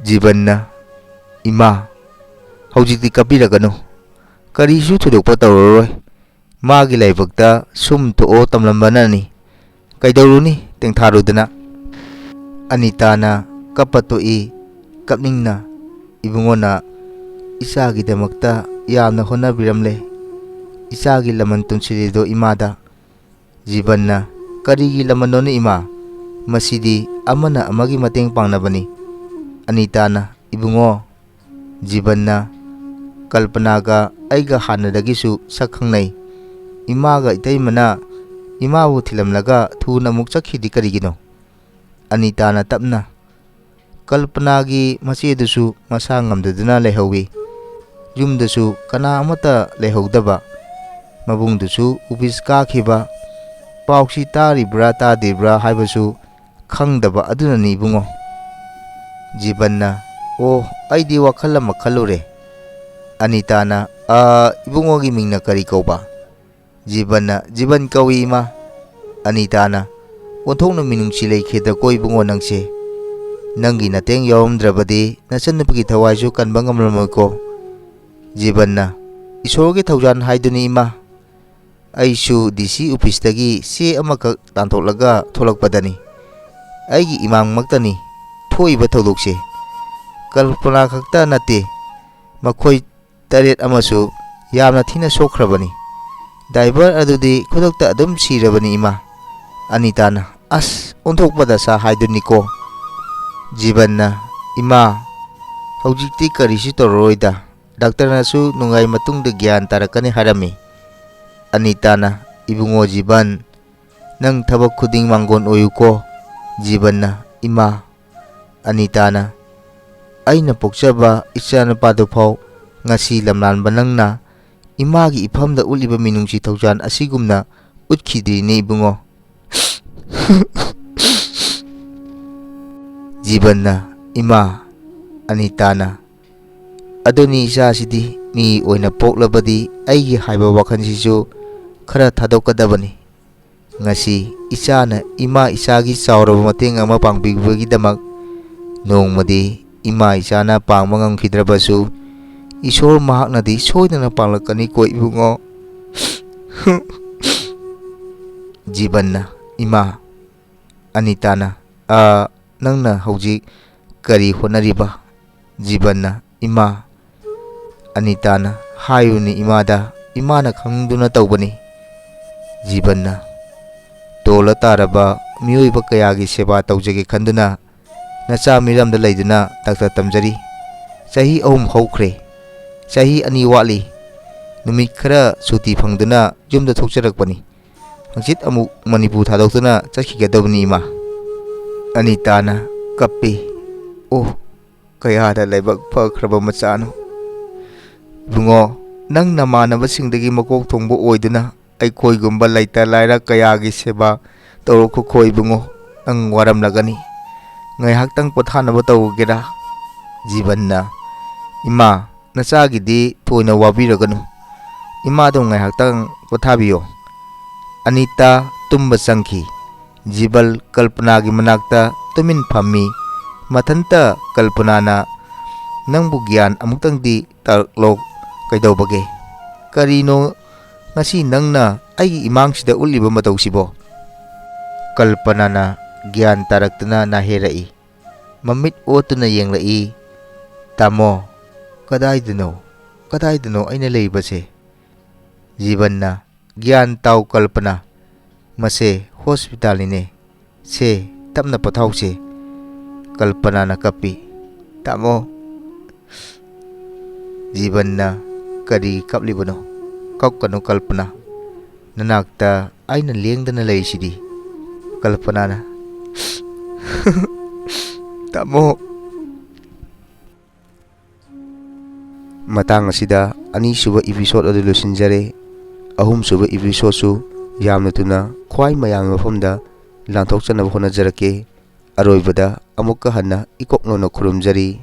ꯖꯤꯕꯟꯅ, "ꯏꯃꯥ, ꯍꯧꯖꯤꯛꯇꯤ ꯀꯞꯄꯤꯔꯒꯅꯨ꯫ ꯀꯔꯤꯁꯨ ꯊꯣꯏꯗꯣꯛꯄ ꯇꯧꯔꯔꯣꯏ꯫ ꯃꯥꯒꯤ ꯂꯥꯏꯕꯛꯇ ꯁꯨꯝ ꯊꯣꯛꯑꯣ ꯇꯝꯂꯝꯕꯅꯅꯤ꯫ ꯀꯩꯗꯧꯔꯨꯅꯤ ꯇꯦꯡꯊꯥꯔꯨꯗꯅ?" ꯑꯅꯤꯇꯥꯅ ꯀꯞꯄ ꯇꯣꯛꯏ꯫ ꯀꯞꯅꯤꯡꯅ, "ꯏꯕꯨꯡꯉꯣꯅ ꯏꯆꯥꯒꯤꯗꯃꯛꯇ ꯌꯥꯝꯅ ꯍꯣꯠꯅꯕꯤꯔꯝꯂꯦ꯫ ꯏꯆꯥꯒꯤ ꯂꯃꯟ ꯇꯨꯡꯁꯤꯜꯂꯤꯗꯣ ꯏꯃꯥꯗ꯫" ꯖꯤꯕꯟꯅ, "ꯀꯔꯤꯒꯤ ꯂꯃꯟꯅꯣꯅꯦ ꯏꯃꯥ? ꯃꯁꯤꯗꯤ ꯑꯃꯅ ꯑꯃꯒꯤ ꯃꯇꯦꯡ ꯄꯥꯡꯅꯕꯅꯤ꯫" ꯑꯅꯤꯇꯥꯅ, "ꯏꯕꯨꯡꯉꯣ, ꯖꯤꯕꯟꯅ ꯀꯜꯄꯅꯥꯒ ꯑꯩꯒ ꯍꯥꯟꯅꯗꯒꯤꯁꯨ ꯁꯛ ꯈꯪꯅꯩ꯫ ꯏꯃꯥꯒ ꯏꯇꯩꯃꯅ ꯏꯃꯥꯕꯨ ꯊꯤꯜꯂꯝꯂꯒ ꯊꯨꯅ ꯑꯃꯨꯛ ꯆꯠꯈꯤꯗꯤ ꯀꯔꯤꯒꯤꯅꯣ?" ꯑꯅꯤꯇꯥꯅ ꯇꯞꯅ, "ꯀꯜꯄꯅꯥꯒꯤ ꯃꯆꯦꯗꯨꯁꯨ ꯃꯁꯥ ꯉꯝꯗꯗꯨꯅ ꯂꯩꯍꯧꯋꯤ꯫ ꯌꯨꯝꯗꯁꯨ ꯀꯅꯥ ꯑꯃꯠꯇ ꯂꯩꯍꯧꯗꯕ꯫ ꯃꯕꯨꯡꯗꯨꯁꯨ ꯑꯣꯐꯤꯁ ꯀꯥꯈꯤꯕ꯫ ꯄꯥꯎꯁꯤ ꯇꯥꯔꯤꯕ꯭ꯔꯥ ꯇꯥꯗ꯭ꯔꯤꯕ꯭ꯔꯥ ꯍꯥꯏꯕꯁꯨ ꯈꯪꯗꯕ ꯑꯗꯨꯅꯅꯤ ꯏꯕꯨꯡꯉꯣ꯫ ꯖꯤꯕꯟꯅ, "ꯑꯣ, ꯑꯩꯗꯤ ꯋꯥꯈꯜ ꯑꯃ ꯈꯜꯂꯨꯔꯦ꯫" ꯑꯅꯤꯇꯥꯅ, "ꯑ, ꯏꯕꯨꯡꯉꯣꯒꯤ ꯃꯤꯡꯅ ꯀꯔꯤ ꯀꯧꯕ?" ꯖꯤꯕꯟꯅ, "ꯖꯤꯕꯟ ꯀꯧꯏ ꯏꯃꯥ꯫" ꯑꯅꯤꯇꯥꯅ, "ꯑꯣꯟꯊꯣꯛꯅ ꯃꯤꯅꯨꯡꯁꯤ ꯂꯩꯈꯤꯗ꯭ꯔꯀꯣ ꯏꯕꯨꯡꯉꯣ ꯅꯪꯁꯦ꯫ ꯅꯪꯒꯤ ꯅꯇꯦꯡ ꯌꯥꯎꯔꯝꯗ꯭ꯔꯕꯗꯤ ꯅꯆꯟꯅꯨꯄꯤꯒꯤ ꯊꯋꯥꯏꯁꯨ ꯀꯟꯕ ꯉꯝꯂꯝꯃꯣꯏꯀꯣ꯫" ꯖꯤꯕꯟꯅ, "ꯏꯁꯣꯔꯒꯤ ꯊꯧꯖꯥꯜ ꯍꯥꯏꯗꯨꯅꯤ ꯏꯃꯥ꯫ ꯑꯩꯁꯨ ꯗꯤ ꯁꯤ ꯑꯣꯐꯤꯁꯇꯒꯤ ꯆꯦ ꯑꯃꯈꯛ ꯇꯥꯟꯊꯣꯛꯂꯒ ꯊꯣꯛꯂꯛꯄꯗꯅꯤ꯫ ꯑꯩꯒꯤ ꯏꯃꯥꯡꯃꯛꯇꯅꯤ ꯊꯣꯛꯏꯕ ꯊꯧꯗꯣꯛꯁꯦ꯫ ꯀꯜꯄꯅꯥ ꯈꯛꯇ ꯅꯠꯇꯦ, ꯃꯈꯣꯏ ꯇꯔꯦꯠ ꯑꯃꯁꯨ ꯌꯥꯝꯅ ꯊꯤꯅ ꯁꯣꯛꯈ꯭ꯔꯕꯅꯤ꯫ ꯗ꯭ꯔꯥꯏꯚꯔ ꯑꯗꯨꯗꯤ ꯈꯨꯗꯛꯇ ꯑꯗꯨꯝ ꯁꯤꯔꯕꯅꯤ ꯏꯃꯥ꯫" ꯑꯅꯤꯇꯥꯅ, "ꯑꯁ, ꯑꯣꯟꯊꯣꯛꯄ ꯗꯁꯥ ꯍꯥꯏꯗꯨꯅꯤꯀꯣ꯫" ꯖꯤꯕꯟꯅ, "ꯏꯃꯥ, ꯍꯧꯖꯤꯛꯇꯤ ꯀꯔꯤꯁꯨ ꯇꯧꯔꯔꯣꯏꯗ꯫ ꯗꯥꯛꯇꯔꯅꯁꯨ ꯅꯣꯡꯌꯥꯏ ꯃꯇꯨꯡꯗ ꯒ꯭ꯌꯥꯟ ꯇꯥꯔꯛꯀꯅꯤ ꯍꯥꯏꯔꯝꯃꯤ꯫" ꯑꯅꯤꯇꯥꯅ, "ꯏꯕꯨꯡꯉꯣ ꯖꯤꯕꯟ, ꯅꯪ ꯊꯕꯛ ꯈꯨꯗꯤꯡ ꯃꯥꯡꯒꯣꯟ ꯑꯣꯏꯌꯨꯀꯣ꯫" ꯖꯤꯕꯟꯅ, "ꯏꯃꯥ꯫" ꯑꯅꯤꯇꯥꯅ, "ꯑꯩꯅ ꯄꯣꯛꯆꯕ ꯏꯆꯥꯅꯨꯄꯥꯗꯨꯐꯥꯎ ꯉꯁꯤ ꯂꯝꯂꯥꯟꯕ ꯅꯪꯅ ꯏꯃꯥꯒꯤ ꯏꯐꯝꯗ ꯎꯠꯂꯤꯕ ꯃꯤꯅꯨꯡꯁꯤ ꯊꯧꯖꯥꯜ ꯑꯁꯤꯒꯨꯝꯅ ꯎꯠꯈꯤꯗ꯭ꯔꯤꯅꯦ ꯏꯕꯨꯡꯉꯣ꯫" ꯖꯤꯕꯟꯅ, "ꯏꯃꯥ꯫" ꯑꯅꯤꯇꯥꯅ, "ꯑꯗꯨꯅꯤ ꯏꯆꯥꯁꯤꯗꯤ, ꯃꯤ ꯑꯣꯏꯅ ꯄꯣꯛꯂꯕꯗꯤ ꯑꯩꯒꯤ ꯍꯥꯏꯕ ꯋꯥꯈꯜꯁꯤꯁꯨ ꯈꯔ ꯊꯥꯗꯣꯛꯀꯗꯕꯅꯤ꯫ ꯉꯁꯤ ꯏꯆꯥꯅ ꯏꯃꯥ ꯏꯆꯥꯒꯤ ꯆꯥꯎꯔꯕ ꯃꯇꯦꯡ ꯑꯃ ꯄꯥꯡꯕꯤꯕꯒꯤꯗꯃꯛ ꯅꯣꯡꯃꯗꯤ ꯏꯃꯥ ꯏꯆꯥꯅ ꯄꯥꯡꯕ ꯉꯝꯈꯤꯗ꯭ꯔꯕꯁꯨ, ꯏꯁꯣꯔ ꯃꯍꯥꯛꯅꯗꯤ ꯁꯣꯏꯗꯅ ꯄꯥꯡꯂꯛꯀꯅꯤꯀꯣ ꯏꯕꯨꯡꯉꯣ꯫" ꯖꯤꯕꯟꯅ, "ꯏꯃꯥ꯫" ꯑꯅꯤꯇꯥꯅ, "ꯑ, ꯅꯪꯅ ꯍꯧꯖꯤꯛ ꯀꯔꯤ ꯍꯣꯠꯅꯔꯤꯕ?" ꯖꯤꯕꯟꯅ, "ꯏꯃꯥ꯫" ꯑꯅꯤꯇꯥꯅ, "ꯍꯥꯏꯌꯨꯅꯦ ꯏꯃꯥꯗ, ꯏꯃꯥꯅ ꯈꯪꯗꯨꯅ ꯇꯧꯕꯅꯤ꯫" ꯖꯤꯕꯟꯅ, "ꯇꯣꯜꯂ ꯇꯥꯔꯕ ꯃꯤꯑꯣꯏꯕ ꯀꯌꯥꯒꯤ ꯁꯦꯕꯥ ꯇꯧꯖꯒꯦ ꯈꯟꯗꯨꯅ ꯅꯆꯥ ꯃꯤꯔꯝꯗ ꯂꯩꯗꯨꯅ ꯗꯥꯛꯇꯔ ꯇꯝꯖꯔꯤ꯫ ꯆꯍꯤ ꯑꯍꯨꯝ ꯍꯧꯈ꯭ꯔꯦ꯫ ꯆꯍꯤ ꯑꯅꯤ ꯋꯥꯠꯂꯤ꯫ ꯅꯨꯃꯤꯠ ꯈꯔ ꯁꯨꯇꯤ ꯐꯪꯗꯨꯅ ꯌꯨꯝꯗ ꯊꯣꯛꯆꯔꯛꯄꯅꯤ꯫ ꯍꯪꯆꯤꯠ ꯑꯃꯨꯛ ꯃꯅꯤꯄꯨꯔ ꯊꯥꯗꯣꯛꯇꯨꯅ ꯆꯠꯈꯤꯒꯗꯕꯅꯤ ꯏꯃꯥ꯫" ꯑꯅꯤꯇꯥꯅ ꯀꯞꯄꯤ꯫ "ꯑꯣ, ꯀꯌꯥꯗ ꯂꯥꯏꯕꯛ ꯐꯈ꯭ꯔꯕ ꯃꯆꯥꯅꯣ꯫ ꯏꯕꯨꯡꯉꯣ, ꯅꯪ ꯅꯃꯥꯟꯅꯕꯁꯤꯡꯗꯒꯤ ꯃꯀꯣꯛ ꯊꯣꯡꯕ ꯑꯣꯏꯗꯨꯅ ꯑꯩꯈꯣꯏꯒꯨꯝꯕ ꯂꯩꯇ ꯂꯥꯏꯔ ꯀꯌꯥꯒꯤ ꯁꯦꯕꯥ ꯇꯧꯔꯛꯈꯣꯀꯣ ꯏꯕꯨꯡꯉꯣ꯫ ꯅꯪ ꯋꯥꯔꯝꯂꯒꯅꯤ꯫ ꯉꯥꯏꯍꯥꯛꯇꯪ ꯄꯣꯊꯥꯅꯕ ꯇꯧꯒꯦꯔꯥ?" ꯖꯤꯕꯟꯅ, "ꯏꯃꯥ, ꯅꯆꯥꯒꯤꯗꯤ ꯊꯣꯏꯅ ꯋꯥꯕꯤꯔꯒꯅꯨ꯫ ꯏꯃꯥꯗꯣ ꯉꯥꯏꯍꯥꯛꯇꯪ ꯄꯣꯊꯥꯕꯤꯌꯣ꯫" ꯑꯅꯤꯇꯥ ꯇꯨꯝꯕ ꯆꯪꯈꯤ꯫ ꯖꯤꯕꯜ ꯀꯜꯄꯅꯥꯒꯤ ꯃꯅꯥꯛꯇ ꯇꯨꯃꯤꯟ ꯐꯝꯃꯤ꯫ ꯃꯊꯟꯇ ꯀꯜꯄꯅꯥꯅ, "ꯅꯪꯕꯨ ꯒ꯭ꯌꯥꯟ ꯑꯃꯨꯛꯇꯪꯗꯤ ꯇꯥꯔꯛꯂꯣ꯫ ꯀꯩꯗꯧꯕꯒꯦ? ꯀꯔꯤꯅꯣ ꯉꯁꯤ ꯅꯪꯅ ꯑꯩꯒꯤ ꯏꯃꯥꯡꯁꯤꯗ ꯎꯠꯂꯤꯕ ꯃꯇꯧꯁꯤꯕꯣ?" ꯀꯜꯄꯅꯥꯅ ꯒ꯭ꯌꯥꯟ ꯇꯥꯔꯛꯇꯅ ꯅꯥꯍꯦꯔꯛꯏ꯫ ꯃꯃꯤꯠ ꯑꯣꯠꯇꯨꯅ ꯌꯦꯡꯂꯛꯏ꯫ "ꯇꯥꯃꯣ, ꯀꯗꯥꯏꯗꯅꯣ? ꯀꯗꯥꯏꯗꯅꯣ ꯑꯩꯅ ꯂꯩꯕꯁꯦ?" ꯖꯤꯕꯟꯅ, "ꯒ꯭ꯌꯥꯟ ꯇꯥꯎ ꯀꯜꯄꯅꯥ, ꯃꯁꯦ ꯍꯣꯁꯄꯤꯇꯥꯜꯅꯤꯅꯦ꯫ ꯁꯦ, ꯇꯞꯅ ꯄꯣꯊꯥꯎꯁꯦ꯫" ꯀꯜꯄꯅꯥꯅ ꯀꯞꯄꯤ꯫ "ꯇꯥꯃꯣ꯫" ꯖꯤꯕꯟꯅ, "ꯀꯔꯤ ꯀꯞꯂꯤꯕꯅꯣ? ꯀꯞꯀꯅꯨ ꯀꯜꯄꯅꯥ꯫ ꯅꯅꯥꯛꯇ ꯑꯩꯅ ꯂꯦꯡꯗꯅ ꯂꯩꯔꯤꯁꯤꯗꯤ꯫" ꯀꯜꯄꯅꯥꯅ, "ꯇꯥꯃꯣ꯫" ꯃꯇꯥꯡ ꯑꯁꯤꯗ ꯑꯅꯤꯁꯨꯕ episode ꯑꯗꯨ ꯂꯣꯏꯁꯤꯟꯖꯔꯦ꯫ ꯑꯍꯨꯝꯁꯨꯕ episodeꯁꯨ ꯌꯥꯝꯅ ꯊꯨꯅ ꯈ꯭ꯋꯥꯏ ꯃꯌꯥꯝꯒꯤ ꯃꯐꯝꯗ ꯂꯥꯟꯊꯣꯛꯆꯅꯕ ꯍꯣꯠꯅꯖꯔꯛꯀꯦ꯫ ꯑꯔꯣꯏꯕꯗ ꯑꯃꯨꯛꯀ ꯍꯟꯅ ꯏꯀꯣꯛ ꯅꯧꯅ ꯈꯨꯔꯨꯝꯖꯔꯤ꯫